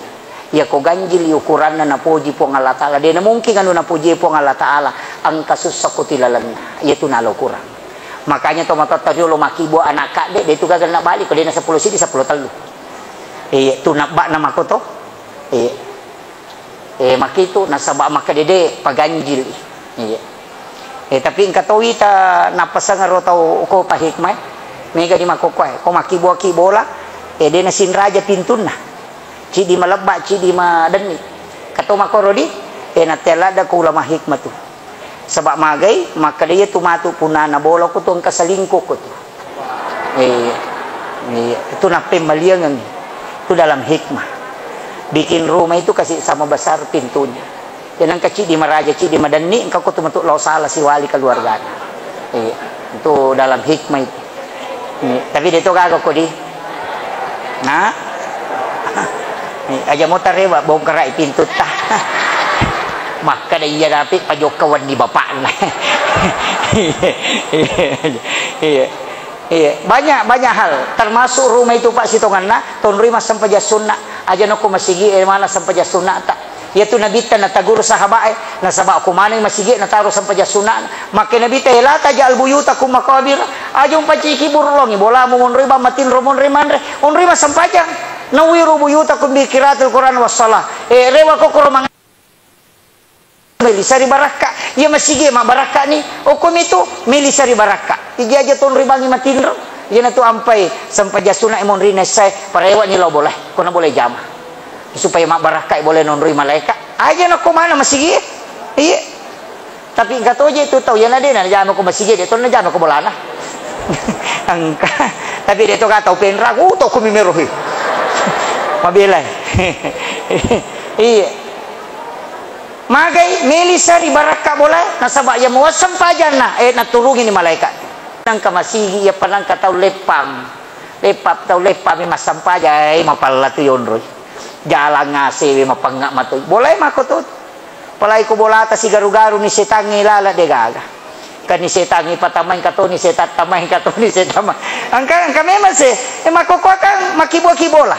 Iya ko ganjil ukuranna napoji Puang Allah Ta'ala. De na mungkin anu napoji Puang Allah Ta'ala, engka sussa ko tilalenna. Iya tu nala ukurang. Makanya to matotta riolo makkibua anak kadde, de tu gaga na bali, ko de na seppulo sidi, seppulo tellu. Iya, tu nabbana makoto. Iya. Eh, makitu nasaba makkeda de paganjil. Iya. Eh, tapi engka to wita nappasengero tau ko pa hikmah, eh. Mega di makkokkoe, ko makkibua-kibola, eh, de nasinraja pintunna. Cidi malebba, cidi madenni. Kato makkoro di, eh, natte ladda ko ulama hikmah tu. Saba magai, makkeda iya tu matu punana bola ko tu engka selingkuh ko tu. Iya. Iya. Itu nappemmaliangeng. Itu dalam hikmah. Bikin rumah itu kasih sama besar pintunya. Jadi engka cidi maraja, cidi madenni, engka ko tu matu lao sala siwali keluargana. Iya. Itu dalam hikmah itu. Iya. Tapi de to gaga ko di. Nah. Iya, aja mo tarewa bongkarai pintutta. Makkeda iya dapi pajokka wenni bapakna. Iya. Iya, banyak, banyak hal, termasuk rumah itu, Pak, sitonganna, tonroi massempajang sunna. Aja nokko masigi, eh, mana sempajang sunna ta. Iya tu Nabitta nataguru sahabat, eh, nasaba ko maneng masigi nataro sempajang sunna. Makke Nabitta, eh, la taj'al buyutakum maqabir. Aja umpaciki burlongi bolamu monroi bang matinro monroi manre. Onroi massempajang. Nawiru buyutakum bi qiraatil Qur'an was shalah. Eh, rewa kokoro mang- Meli sari barakka. Iya masigi mabbarakka ni. Okkomi tu meli sari barakka. Igi aja tonroi bangi matinro. Iyana tu ampai sempajang sunna monri naissai parewa ni lao boleh. Kona boleh jama. Supaya mabbarakka boleh nonroi malaika. Aja nako mana masigi. Iya. Tapi engka toje tu tau iyana de na jama ko masigi de to na jama ko bolana. Engka. Tapi de to ka tau penra, uh, to ko mimerohi. Mabelai. Iya. Magai meli sari barakka bola, nasaba iya muasseng pajanna, eh, naturungi ni malaikat. Nangka masigi, iya pa nangka tau leppang. Leppang, tau leppang mi massampajang, eh, mapalla tu yonroi. Jalang A C we mapengnga matoi. Boleh mako tu. Apalagi ko bolata sigaru-garu ni setangnge lala de gaga. Kan ni setangnge patamai katoni setan, tamai katoni setan. Angka, angka memang se, eh, makkokkoe kan makiboa-kibola.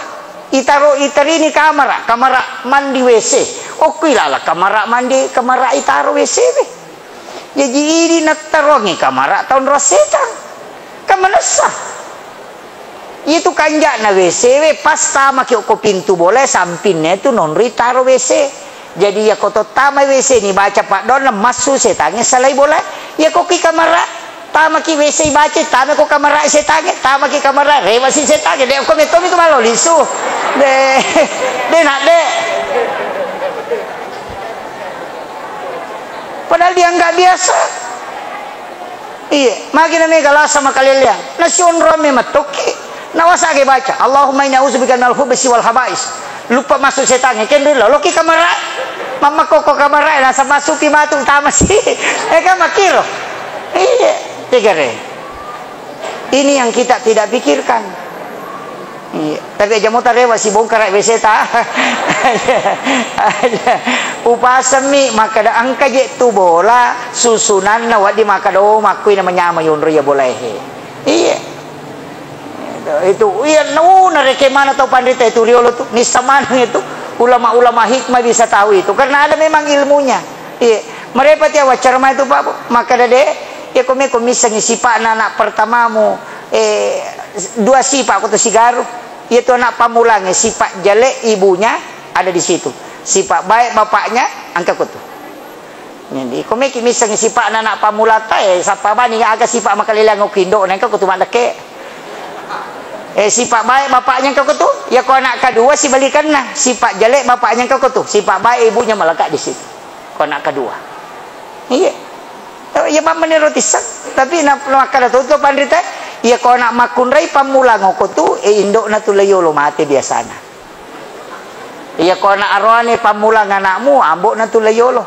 Itaro, itarini kamara, kamara mandi W C. Okkui lala kamara mandi, kamara itaro W C we. Jaji idi nattaroangngi kamara taonrong setang. Kan manessa. Itu kanja'na W C we, pas tamaki okko pintu bola, sampinna itu nonroi taro W C. Jadi, iyako to tama W C ni baca paddoanna, massu setangnge salai bola. Iyako ki kamara, tamaki W C baca, tamako kamara setangnge, tamaki kamara, rewasi setangnge. De' okko metto mi tu malo lisu. De', de' nak de'. Padahal dianggap biasa. Iya, magi na mega lasa makaleleang. Nasionrong memang tokki. Nawasage baca, "Allahumma inni a'udzubika minal khubutsi wal khaba'is." Lupa masuk setangnge, kenri lo, loki kamara. Mamma koko kamara, nasa masuk pi matu tamasi. Eh, kan makkiro. Iya, tegare. Ini yang kita tidak pikirkan. Iya. Tapi aja mota rewa sibongkara W C ta. Upasemmi makkeda engka je tu bola susunanna, waddi makkeda, "Oh, makkui na manyama yonro iya bola he." Iya. Itu, iya, nu nareke mana tau panrita itu riolo tu, nissa maneng itu. Ulama-ulama hikmah bisa tahu itu karena ada memang ilmunya. Iya. Merepati awaccara mai tu, Pak, Bu. Makkeda de, iya ko meko missengi sipa'na anak pertamamu, eh, dua sipa' ko tu sigaru. Iya tu anak pammulangnge, sipa' jale ibunya ada di situ. Sipa' baik bapaknya engka ko tu. Jadi, ko meki missengi sipa'na anak pammulata, eh, sappa bani aga sipa' makaleleang okko indo'na engka ko tu maddekke. Eh, sipa' baik bapaknya engka ko tu, iya ko anak kedua sibalikanna, sipa' jale bapaknya engka ko tu, sipa' baik ibunya melekat di situ. Ko anak kedua. Iya. Iya, mammeniro tisseng. Tapi na-, makkeda to tu panrita, iya ko anak makkunrai pammulang okko tu, eh, indo'na tu le yolo mate biasana. Iya ko anak aroane pammulang anakmu, ambo'na tu le yolo.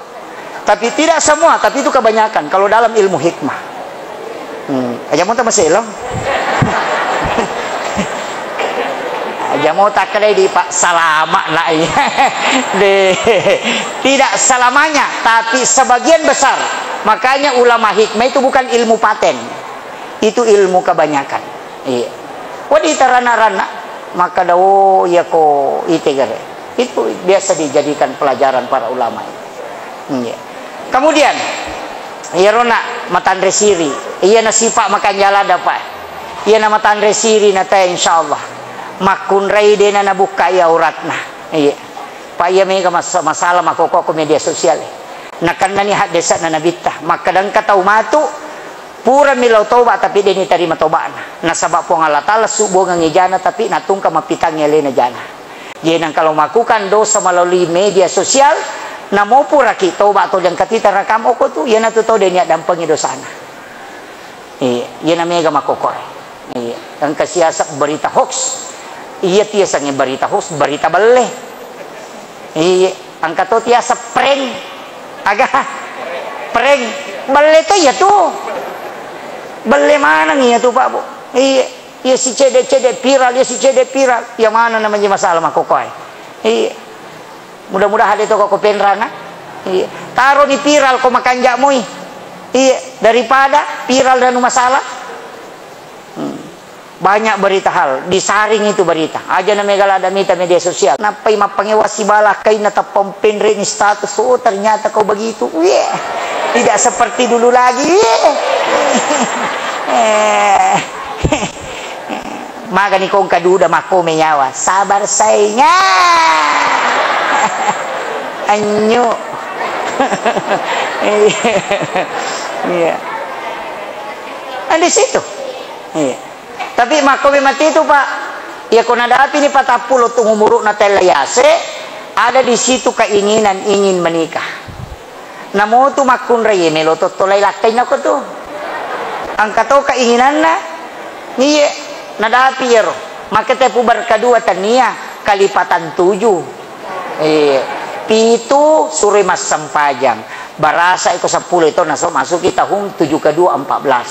Tapi tidak semua, tapi itu kebanyakan kalau dalam ilmu hikmah. Hmm, aja mota maselong. Aja mota kedai di Pak salama nak iya. De, tidak selamanya, tapi sebagian besar. Makanya ulama hikmah itu bukan ilmu paten. Itu ilmu kebanyakan. Iya. Wadi tarana-rana, maka dawo iya ko itegere. Itu biasa dijadikan pelajaran para ulama. Iya. Kemudian, iyarona matanre siri, iyana sipa' makanjala dapat. Iyana matanre siri na tae, insyaallah. Makkunrai dena nabukkai auratna. Iya. Pa iya mega mas-, masalah makkokko ko media sosial. Nakennani haddese'na nabitta. Makkeda engka tau matu, purami lao toba tapi de nitarima toba'na. Nasaba Puang Allah Taala subbuangengngi jana tapi natungka mappitangngi alena jana. Jadi nengka lao melakukan dosa melalui media sosial, namo puraki toba atau jangkatita rakam okko tu, iyanatu tau de niaddampengi dosana. Iya, iyana mega makkokkoe. Iya, engka siaseng berita hoax. Iya tiasengnge berita hoax, berita belle. Iya, engka to tiaseng prank. Aga? Prank. Belle to iya tu. Belle maneng iya tu, Pak, Bu. Iya, iya si cede-cede viral, iya si cede viral. Iya mana namanya masalah makkokkoe. Iya. Mudah-mudahan de to ko penranga. Iya. Taroni viral ko makanja moi. Iya, daripada viral dan masalah. Hmm. Banyak berita hal, disaring itu berita. Aja na mega lada mita media sosial. Nappai mappangewa sibala kaina tappa penre ni status. Oh, ternyata kau begitu. Wih. Tidak seperti dulu lagi. Wih. Eh. Magani kongka duda makkome nyawa, sabar sayang. Anyu. Iya. Nah, di situ. Iya. Tapi makkome mati itu, Pak. Ya, ko nadapi ni patappulo tu umuru'na tella yase, ada di situ keinginan ingin menikah. Namotu makkunrai, melo tottolai lakkainna ko tu. Engka to keinginanna, iye, nadapi iyaro. Maka tepu berkadua tania, kalipatan tujuh. Iye, pitu suroi massempajang. Barasa iko seppulo itu naso masuki tahun tujuh kedua empat belas.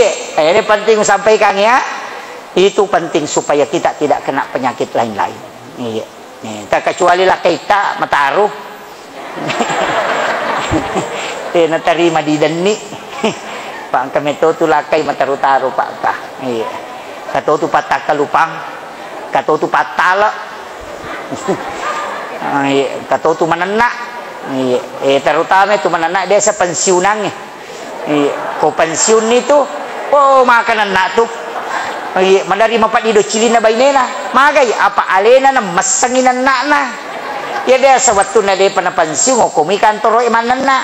Iya, eh, ini penting sampaikan ya. Itu penting supaya kita tidak kena penyakit lain-lain. Iya. Eh, tak kecuali lakkaita mataru. Eh, natarima di denni. Pak, engka meto tu lakkai mataru-taru, Pak, ka. Iya. Kato tu pattakkalupang. Kato tu pattala. Ah, iya. Kato tu manenna. Iya. Eh, terutama tu manenna biasa pensiunangnge. Iya, ko pensiunni tu, oh, maka nenna tu. Iya, madari mapaddi do cilinna bainena. Magai, apa alena na messengi nenna'na. Iya, biasa wettunna depa na pensiun, okkomi kantoro e mannenna.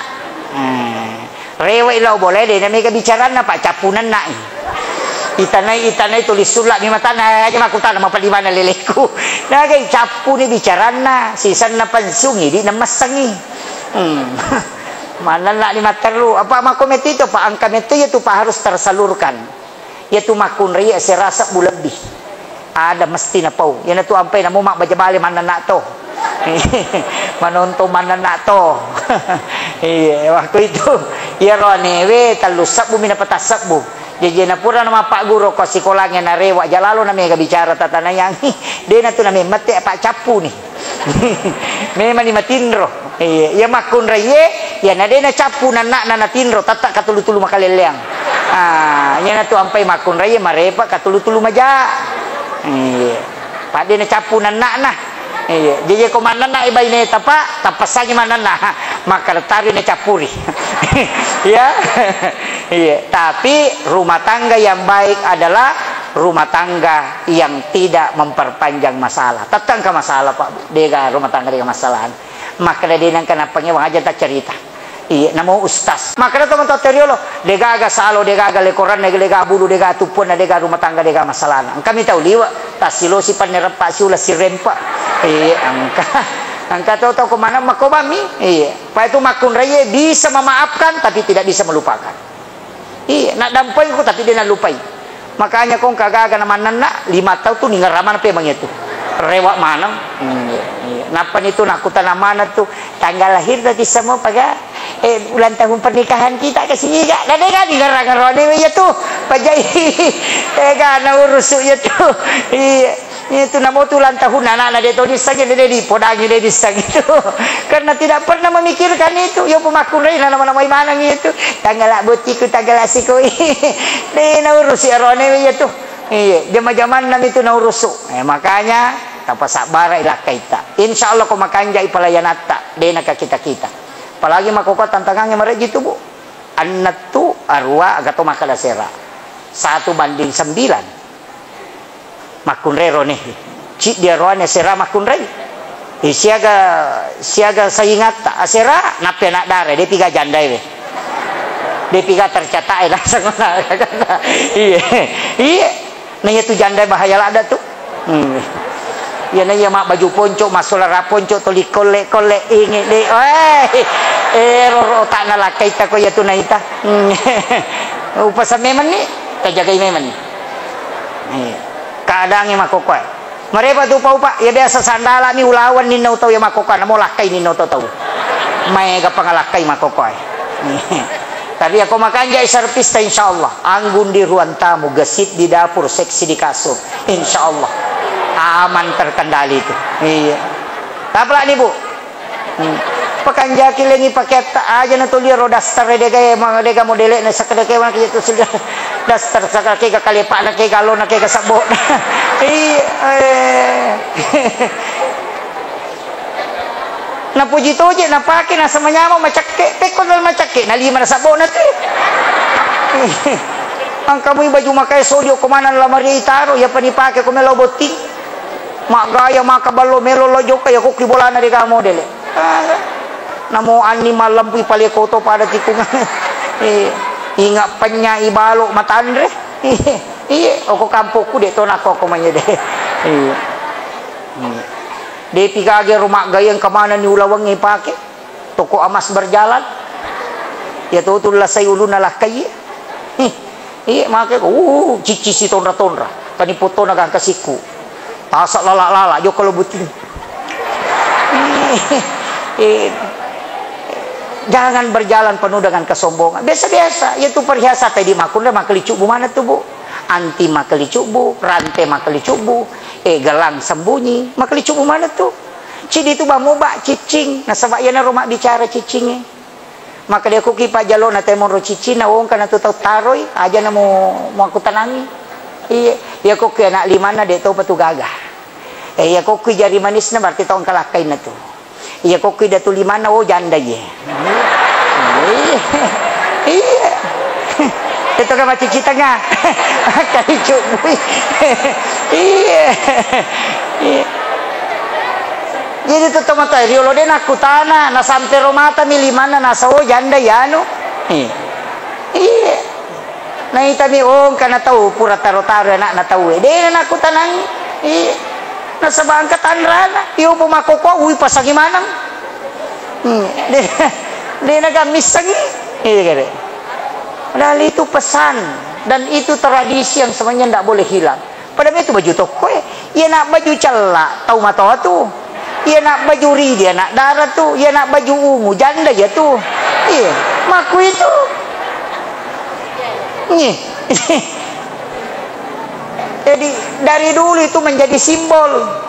Hmm. Rewe lao bola, de na mega bicaranna, Pak, cappu nenna'i. Itanai, itanai tulis sulla mi matana, aja makkutana mapaddi mana leleku. Nagai, cappu ni bicaranna, sisenna pensiun, idi na messengi. Hmm. Manenna ni matteru, apa makko metti to, Pak, engka metti ya tu, Pak, harus tersalurkan. Ya tu makkunrai ya serasa bu lebih. Ada mesti napau. Ya na tu ampai namo mak baja bale manenna to. Manontong manenna to. Iya, waktu itu, iya ro anewe, tellu sebbu mi na peta sebbu. Jaji na pura na mappagguru ko sikolangnge na rewa jalalo na mega bicara tatanayang. De na tu na memmette apa cappu ni. Memang ni matinro. Iya, iya makkunraiye, iya na de na cappu nanna na natinro, tatta katulu-tulu makalelleang. Ah, iyana tu ampai makkunrai marepa katulu-tulu maja. Iya. Padde na cappu nanna'na. Iya. Jaji ko mannanna i baineta, Pak, tappassangi mannanna. Makkada taro na cappuri. Ya. Iya. Tapi rumah tangga yang baik adalah rumah tangga yang tidak memperpanjang masalah. Tettengka masalah, Pak. Dega rumah tangga dega masalah. Makkada de nengka nappangewang aja ta cerita. Iya, namo ustaz. Makkada to matoa teriolo, degaga salo, degaga lekoranna, dega bulu, dega tuppuanna, dega rumah tangga, dega masalahna. Engka mi tau liwe, tassilosi panne reppa siula sirempa. Iya, engka. Engka to tau ko mana makobami. Iya. Paya tu makkunraie bisa memaafkan tapi tidak bisa melupakan. Iya, naddampengku tapi de nallupai. Makanya kong kagaga na mannanna, lima tau tu ningerramana pemang itu. Rewa maneng. Hmm, iya, iya. Nappa nitu nakkutana maneng tu, tanggal lahir tadi semua paga, eh, ulang tahun pernikahan kita ke sini ga? Dade ga ningerrang rone iya tu. Pajai. Eh, ga na urusu iya tu. Iya. Itu namo tu ulang tahun anakna de to dissengi, de dipodangi, de dissengi itu. Karena tidak pernah memikirkan itu. Ya pemakkunrai na nama-namai maneng itu. Tanggal bottiku, tanggal asikoi. De naurusi arone iya tu. Iya, jama-jamanna itu naurusu. Eh, makanya tapasabbara ilakkaita. Insya Allah ko makanjai pelayanatta, de naka kita-kita. Apalagi makkokkoe tantangangnge mareji tu, Bu. Annettu arua aga to makkeda sera. Satu banding sembilan. Makkunrai rone. Ciddi aroane sera makkunrai. Eh, siaga, siaga saingatta, asera, nappi anak dara, de piga jandae we. De piga tercatat e langsung. Iya. Iya. Nah, iya tu janda bahaya ladda tu. Hmm. Iya, na iya mabbaju ponco, massolara ponco, toli kolle-kolle, inge de. Eh, eh, roro tak nalakkaita ko iya tu naita. Hmm. Upasa memang ni, tajagai memang ni. Iya. Keadaannya makkokkoe. Marepa tu upa-upa, ya biasa sandala mi ulawan ninna utau ya makkokkoe, namo lakkai ninna utau tau. Maega pangalakkai makkokkoe. Tapi ako makanjai servista, insya Allah. Anggun di ruang tamu, gesit di dapur, seksi di kasur. Insya Allah. Aman terkendali itu. Iya. Tapalak ni, Bu. Hmm. Pakanjaki lengi pakeatta aja na tuli ro daster dega e, ma-, dega modele na sakka dega e, maka itu sudah daster sakka kega kalepa na kega lo na kega sabbo. Iya, eh. Napuji toje napake nasa manyameng macakke, pekko dal macakke na lima na sabbo na tu. Angka mui baju makae sodio ko mana lamari itaro, ya pani pake ko melo botting. Maggaya maka ballo melo lo jokka ya kokki bolana dega modele. Ah, namo anni malempui pale koto pada tikungan. Eh, inga penya ibalo matanre. Iya, oko kampokku de to nakko ko manyede. Iya. Iya. Depi kage ro maggayeng kemana ni ulawengnge pake. Toko emas berjalan. Iya to tu lasai ulunna lakkai. Ih, iya make ko, uh, cicci si tonra-tonra. Kani potona gangka sikku. Tasa lala-lala jokka lo buting. Eh, eh, jangan berjalan penuh dengan kesombongan. Biasa-biasa, iya tu perhiasan tadi makkunre makkelicubbu mana tu, Bu? Anti makkelicubbu, rante makkelicubbu, eh, gelang sembunyi, makkelicubbu mana tu? Cidi tu bamuba ciccing, nasaba iyana ro mabbicara ciccingnge. Maka dia kuki pajjalona temoro ciccinna, wongka na tu tau taroi, aja na mu, muakkutanangi. Iya, iya kuki anak limanna de topa tu gaga. Eh, iya kuki jari manisna berarti tau engka lakkainna tu. Iya kuki datu limanna, oh janda ye. Iya. Iya. Itu kan macicitanga. Kali cubui. Iya. Iya. Jadi tu tomatoa riolo de nakkutana, nasampe ro mata mi limanna nasa, oh janda yanu. Iya. Iya. Naitami, oh engkana tau pura taro-taro anakna tau e. De nakkutanang. Iya. Nasaba engka tanrana. Iyo po makkokkoe ui pasangi maneng. Hmm. De, de nagammissengi. Iya kare. Padahal itu pesan dan itu tradisi yang sebenarnya ndak boleh hilang. Pada itu baju tokko e, iya nak baju cella tau matoa tu. Iya nak baju ridi anak dara tu, iya nak baju ungu janda ya tu. Iya, maku itu. Nih. Jadi dari dulu itu menjadi simbol.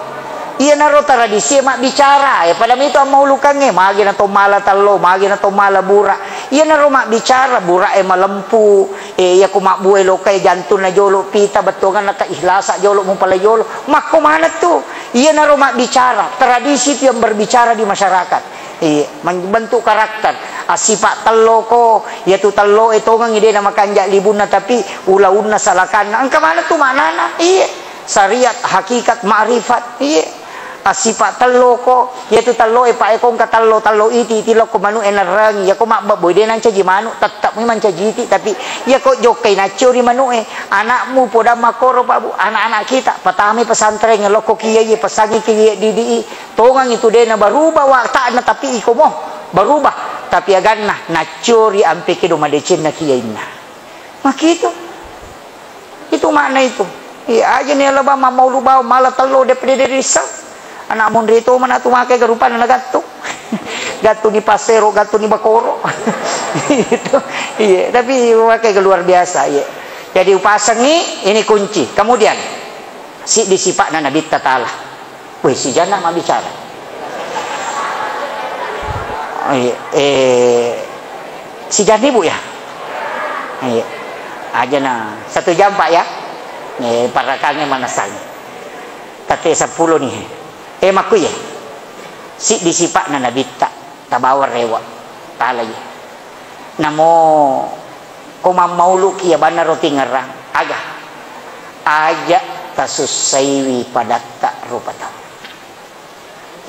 Iyanaro tradisi e mabbicara, e pada itu ammaulukangnge, magi na to mala tallo, magi na to mala bura. Iyanaro mabbicara, bura e malempu, Eh, iya ko mabbue loka e jantunna jolo, pita bettuanganna ka ikhlasa jolo, mupala jolo. Makko maneng tu. Iyanaro mabbicara, tradisi itu yang berbicara di masyarakat. Iya, men-, bentuk karakter. Assipa tello ko, iyatu tello e tongengi de na makanja libunna, tapi ulaunna salakanna. Engka maneng tu maknana. Iya. Syariat, hakikat, ma'rifat. Iya. Assipa tello ko, iyatu tello e pa e ko engka tello, tello iti, iti lokko manu e nerrangi. Iya ko mabbebboi de nancaji manu, tetap mi mancaji iti, tapi iya ko jokkai naccio ri manu e, anakmu podang makkoro, Pak Bu, anak-anak kita, patamai pesantren, lokko kiai, pesangi kiai didi i, tongang itu de na berubah watakna, tapi iko mo berubah, tapi aganna naccio ri ampe kedo madecenna kiainna. Makitu. Itu makna itu. Iya, aja ni Allah bang, mammaulu bawang, mala tello de pede de risa. Anak monri to mana tu make garupan na gattu. Gattu ni pasero, gattu ni bakoro. Itu. Iya, tapi make luar biasa, iya. Jadi upasengi, ini kunci. Kemudian, si di sipakna Nabitta Ta'ala. Weh, sijanna mabbicara. Oh, iya. Eh, sijanna Ibu ya? Iya. Aja na satu jam, Pak, ya. Eh, parakange manasang. Tate seppulo nih. Eh, makku ya. Si di sipakna Nabitta, tabawa rewa. Tala iya. Namo ko mammauluki iya banna roti ngerang, aga? Aja tasussaiwi padatta rupa tau.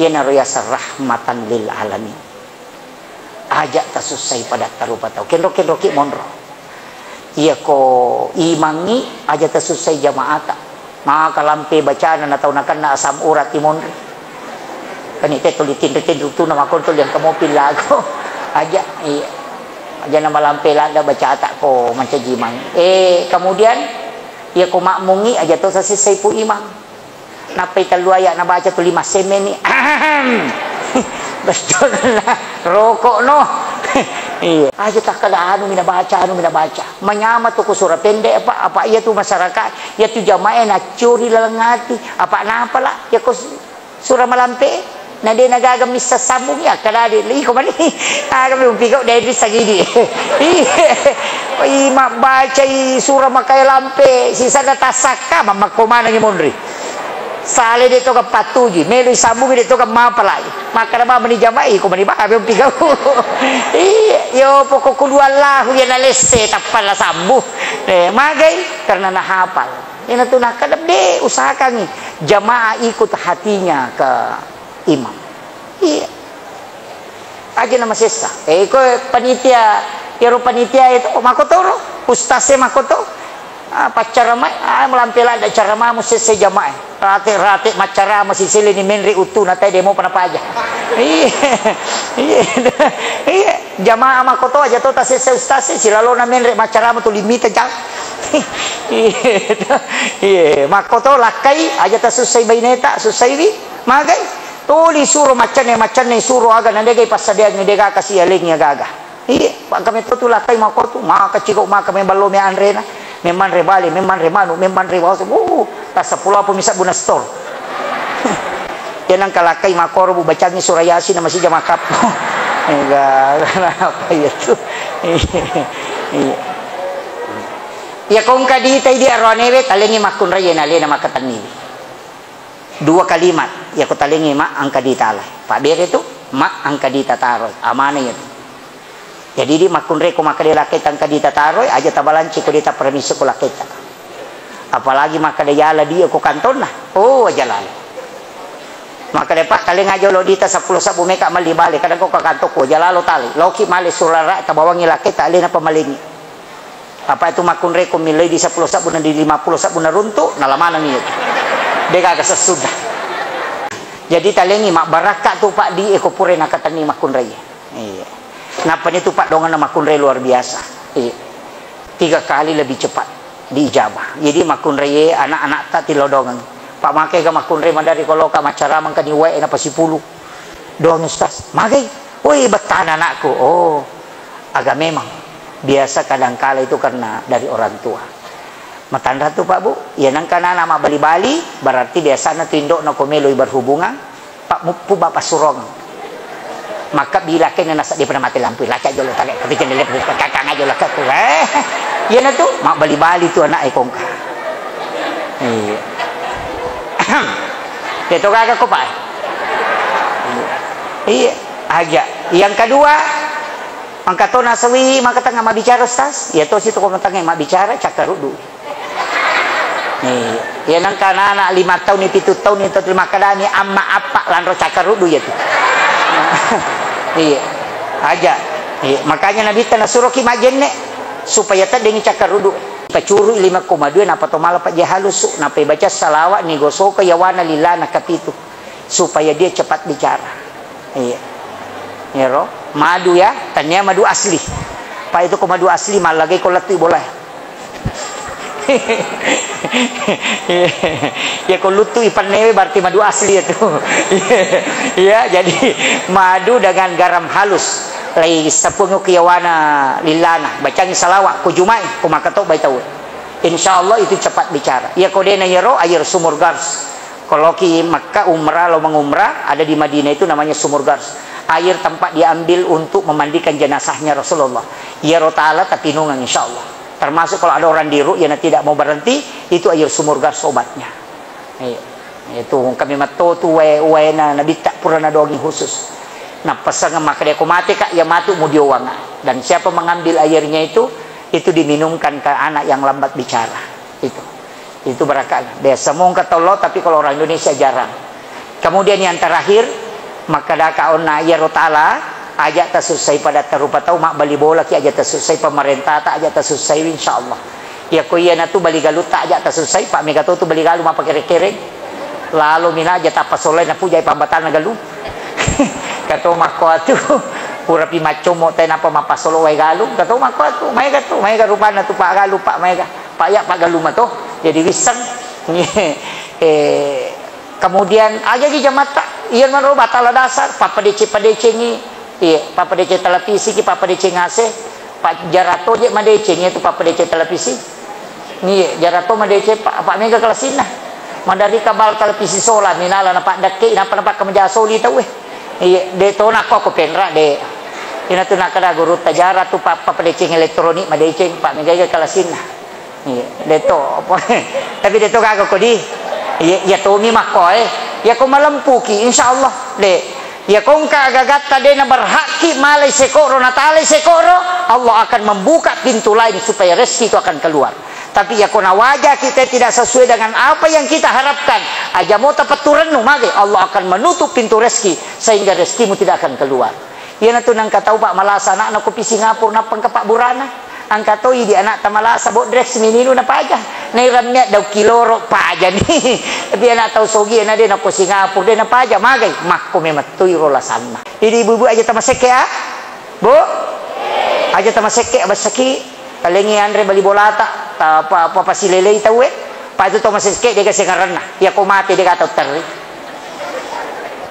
Iyanaro yaseng rahmatan lil alamin. Aja tasussai padatta rupa tau. Kenro-kenroki monro. Iyako imangngi, aja tasussai jamaata. Maka lampe bacana na tau nakenna asam urat i monri. Kani te tuli tinri-tinri tuna makontrol yang kamu pillago. Aja, iya. Aja na malampe ladda bacata ko mancaji imang. Eh, kemudian, iyako makmungngi, aja to sasessai pu imang. Nappai tellu ayat nabaca tuli massemmenni. Ahem. Betul lah. Rokok no. Iya. Aja takkada anu mina baca, anu mina baca. Manyama tu ko sura pendek apa, apa iya tu masyarakat, iya tu jamaah naccori laleng ati. Apa napa lah? Ya ko s-, sura malampe. Na de na gaga missa sambung ya, kada de. Iko mani. Aga mi umpi kau dari sagidi. Iya. Ih, mabbaca i sura makaya lampe, sisana tasakka, mammakko manengi monri. Sale de to ka pattuji, melo i sambung de to ka mapalai. Makkada mama ni jamai, ko mani ba, abe umpi kau. Iya, yo pokok kudu Allahu ya nalesse, tappala sambu. Eh, magai, karena nahapal. Ina tu nakkada de, usahakangi jamaah ikut hatinya ke imam. Iya. Aja na masessa. Eh, ko panitia, iyaro panitia itu, oh, makkotoro, ustaz e makkoto. Ah, paccaramai, ah, malampe ladda caramamu sesse jamaah. Rate-rate maccarama sisele ni menre uttu na tai demo pana paja. Iya. Iya. Iya. Jamaah makkoto aja to tasesse ustaz e, silalona menre maccarama tu limita jang. Iya. Iya. Makkoto lakkai aja tasussai baineta, sussaiwi. Magai. Tuli suro maccanne, maccanne suro aga na degai passadiangi dega kasi alengi aga-aga. Iya, pa kami to tu lakkai makotu, maka ciko maka me ballo me anrena, me manre bale, me manre manu, me manre waso. Uh, tassa pulo apa misa buna stor. Ya nang kalakkai makoro bu bacangi surah Yasin na masih jama kappo. Enggak, kenapa ya tu? Iya. Iya kongka ditai di arwanewe talengi makkunrai na lena makatanni. Dua kalimat, yako talengi ma engka ditalai. Pabbere tu, ma engka ditataroi. Amana iya tu. Jadi di makkunre ko makkeda lakketa engka ditataroi, aja tabalanci ko dita permisi ko lakketa. Apalagi makkeda yala dia ko kantonna. Oh, aja lalo. Makkeda, "Pak, talenga jolo dita seppulo sabbu meka melli bale, kadang ko ka kantokku, aja lalo tali." Loki male surara tabawangi lakketa alena pamalengi. Apa itu makkunreko miloi di seppulo sabbu na di lima puluh sabbu na runtu, nala maneng iya. Degaga sesudah. Jadi talengi mabbarakka tu Pak di eko pura nakatenni makkunrai. Iya. Nappa ni tu Pak donganna makkunrai luar biasa. Iya. Tiga kali lebih cepat diijabah. Jadi makkunrai anak-anak tak tilo dongeng. Pak make ga makkunrai madari koloka macara mengkani wae na pasipulu. Doang Ustaz. Magai. Woi, bettana anakku. Oh. Aga memang biasa kadangkala itu karena dari orang tua. Matanra tu Pak Bu, ya nengka nana mabbali-bali, berarti biasana tu indokna ko meloi berhubungan, Pak muppu Bapak surong. Makkabbi lakkainna nasaba de'pa namate lampu, lacak jolo tale, tapi jendela kakang aja lakkaku. Eh, iyanatu mabbali-bali tu anak e kongka. Iya. Iya to gaga ko, Pak. Iya. Aja. Yang kedua, engka to nasawi maka tengah mabbicara, Ustaz. Iya to si to ko tengah mabbicara, cakkaruddu. Iya, iya, nengka anak-anak lima taunni, pitu taunni, tau terima kadani, amma, appa, lanro cakkaruddu iya tu. Iya, aja. Iya, makanya Nabitta nasuroki majjenne supaya teddengi cakkaruddu. Pacurui lima koma dua, napa to mala pajja halusu, napa baca salawat, nigosoka yawana lilana kapitu. Supaya dia cepat bicara. Iya. Iyaro, madu ya, tania madu asli. Pak, itu ko madu asli, mallagai ko lettu bola. Ya, ko luttu ipannewe berarti madu asli itu. Ya, jadi madu dengan garam halus. Lai sepung kiyawana lilana, bacangi salawat, ko jumai, ko makatobbai tau. Insya Allah itu cepat bicara. Ya, ko dena yaro, air sumur Gars. Kalau ki Makkah umrah, lo mengumrah, ada di Madinah itu namanya Sumur Gars. Air tempat diambil untuk memandikan jenazahnya Rasulullah. Iyaro tala tapinungang, insya Allah. Termasuk kalau ada orang di ru'yah yang tidak mau berhenti, itu air Sumur Gars obatnya. Iya. Itu kami matto tu wae, waena Nabitta pura nadongi khusus. Nah, pesangan maka dia ko mate, Kak, ya matu mudiowanga. Dan siapa mengambil airnya itu, itu diminumkan ke anak yang lambat bicara. Itu. Itu barakana. Biasa mongka tollo, tapi kalau orang Indonesia jarang. Kemudian yang terakhir, makkadaka onna iyaro tala, aja tasussai pada tarupa tau, mabbali bolaki aja tasussai, pemerintah ta aja tasussai, insya Allah. Ya ko iya natu bali galu ta aja tasussai, pak mega to tu bali galu mappakere-kere. Lalo mina aja tappa solai napujai pambatalna galu. Kato makko atu, purapi maccomo te napa mappasolo wae galu, kato makko atu, maega tu, maega rupanna tu pak galu, pak maega. Pak ya, pak galu mato. Jadi wisseng. Eh, kemudian aja ki jamatta, iya maro batala dasar, pappadeceng-padecengi, iya, pappadeceng televisi ki, pappadeceng A C, pak jarato je madeceng itu pappadeceng televisi. Iya, jarato madeceng pak, pak mega kelasinna. Madari kabal televisi sola, minala na pak dakke, napa na pak kemeja soli tau eh. Iya, de to nako aku penra de. Ina tu nakada guru tajara tu pak, pappadeceng elektronik madeceng, pak mega kelasinna. Iya, deto apa? Tapi deto gaga kodi. Iya, iya tomi makko eh. Iya ko malempuki, insya Allah de. Iya ko engka gagatta de na berhakki malai sekoro, natalai sekoro, Allah akan membuka pintu lain supaya rezeki itu akan keluar. Tapi iya ko nawaja kita tidak sesuai dengan apa yang kita harapkan, aja mau tapettu rennu mage, Allah akan menutup pintu rezeki sehingga rezekimu tidak akan keluar. Iyanatu nengka tau, Pak, malasa anakna ko pi Singapura, nappa engka pabburana. Engka to idi anakta malasa, bodrek siminilu napaja. Nairammia dau kiloro pajani. Tapi anak tau sogi na de nako Singapura, de napaja, magai. Makko memettui ro lasanna. Idi ibu-ibu aja tamasekke, ah? Bu? Aja tamasekke, abessaki. Talengi anre bali bolata, ta-, pa-, pa-, pasilelei tauwe. Pa itu tau masekke, dega sengaranna. Iya ko mate, dega tau terri.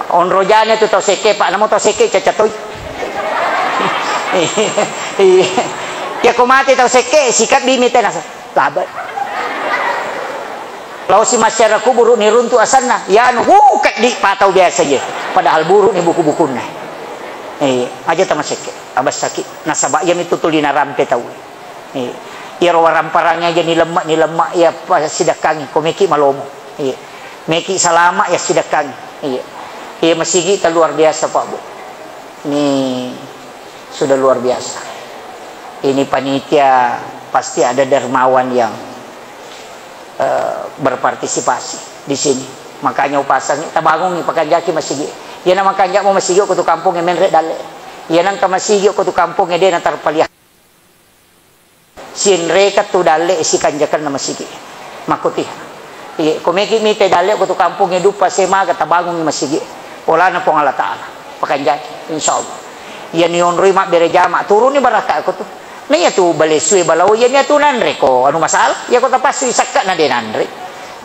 Onrojane tu tau sekke, Pak, namo tau sekke caca toi. Iya. Iya ko mate tau sekke, sikabbi mi tena sa-, labe. Lao si masyarakat kuburu ni runtu asanna, ya anu, wuh, keddi patau biasa je. Padahal buru ni buku-bukunna. Iya, aja tama sekke, abessaki. Nasaba iya mi tu tuli narampe tau. Iya. Iyaro waramparang aja ni lemma, ni lemma iya pasidakkangi, ko meki malomo. Iya. Meki salama iya sidakkangi. Iya. Iya, masigi ta luar biasa, Pak, Bu. Ini sudah luar biasa. Ini panitia pasti ada dermawan yang, eh, berpartisipasi di sini. Makanya upasang, tabangungi, pakanjaki masigi. Iya na makanjak mo masigi ko tu kampung menre dalle. Iya nangka masigi ko tu kampung de na terpelihara. Sinreka tu dalle sikanjakanna masigi. Makkutiha. Iya, ko meki mite dalle ko tu kampongnge duppa semaga tabangungi masigi. Olana Puang Allah Ta'ala. Pakanjaki, insya Allah. Iya ni onroi mabbere jama, turuni barakka ko tu. Na iya tu balesue balao, iya ni atu nanre ko anu masalah. Iya ko tapassui sakka na de nanre.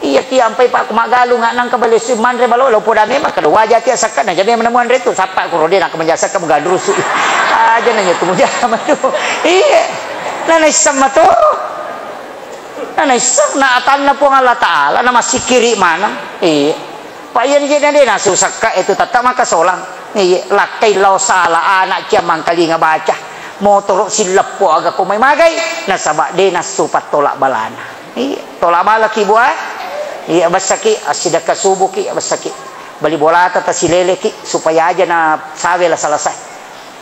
Iya, ki ampai, Pak, ku maggalung, nangka balessu manre balo, lo poda memang kada waja ti asakka na jame menemuan retu, sappa ku rode nangka menjasakka mugandrusu. Aja nanya tu mujama tu. Iya. Nana isseng mato. Nana isseng na atanna Puang Allah Ta'ala, na masikiri maneng. Iya. Pak, iya ni je na de nasu sakka itu tata maka solang. Iya, lakkai lao sala, anakki ammangkalinga baca. Motoro silleppo aga ko mai magai, nasaba de nassu pattolak balana. Iya, tolak balaki, Bu, eh. Iya, bessaki, assidekka subuki, bessaki. Bali bolata tasileleki, supaya aja na sawe la selesai.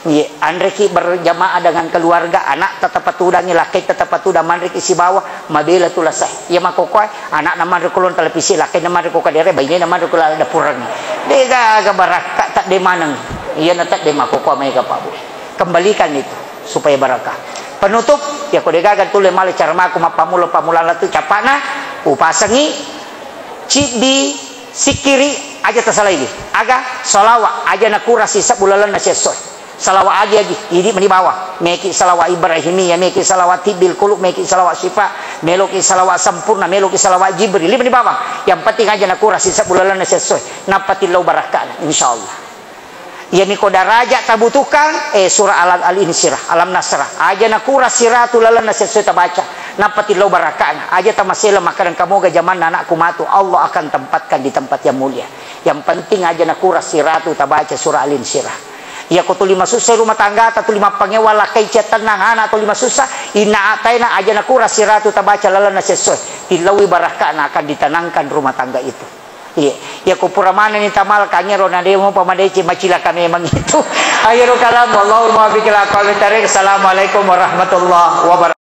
Iya, anreki berjamaah dengan keluarga, anak tetap patudangi, lakkai tetap patudang, manreki sibawa, mabela tu lasai. Iya makkokkoe, anakna manre ko lon televisi, lakkaina manre ko kadere, bainena manre ko laleng dapureng. De gaga barakka, tedde maneng. Iyana tedde makkokkoe maega, Pak Bu. Kembalikan itu supaya barakah. Penutup, ya ko de gaga tulle male cara mako mappammula-pammulana tu capana, upasengi ciddi sikkiri aja tasalaiwi. Aga? Salawa aja nakurang sisebbu lalenna siesso. Salawa agi-agi, idi meni bawang. Meki salawa Ibrahimiyah, meki salawa tibbil qulub, meki salawa syifa, meloki salawa sempurna, meloki salawa Jibril, lima ni bawang. Yang penting aja nakurang sisebbu lalenna siesso. Nappa tillau barakkana, insyaallah. Iyami ko daraja tabutuhkan, eh, surah Al-, Al-Insyirah, Alam Nasrah. Aja nakurang siratu lalenna siesso tabaca. Nappa tillau barakkana. Aja tamasela makkadang kamoga jamanna anakku matu, Allah akan tempatkan di tempat yang mulia. Yang penting aja nakurang siratu tabaca surah Al-Insyirah. Iya ko tuli masussa rumah tanggata, tuli mappangewa lakkai cia tennang, anak tuli masussa, inna ataina aja nakurang siratu tabaca lalenna siesso. Tillaui barakkana akan ditenangkan rumah tangga itu. Iya, iya ko pura manenni tamal kangero na de mopa madeceng, macilaka memang itu. Akhirul kalam, wallahul muwaffiq ila aqwamit thariq. Assalamualaikum warahmatullahi wabarakatuh.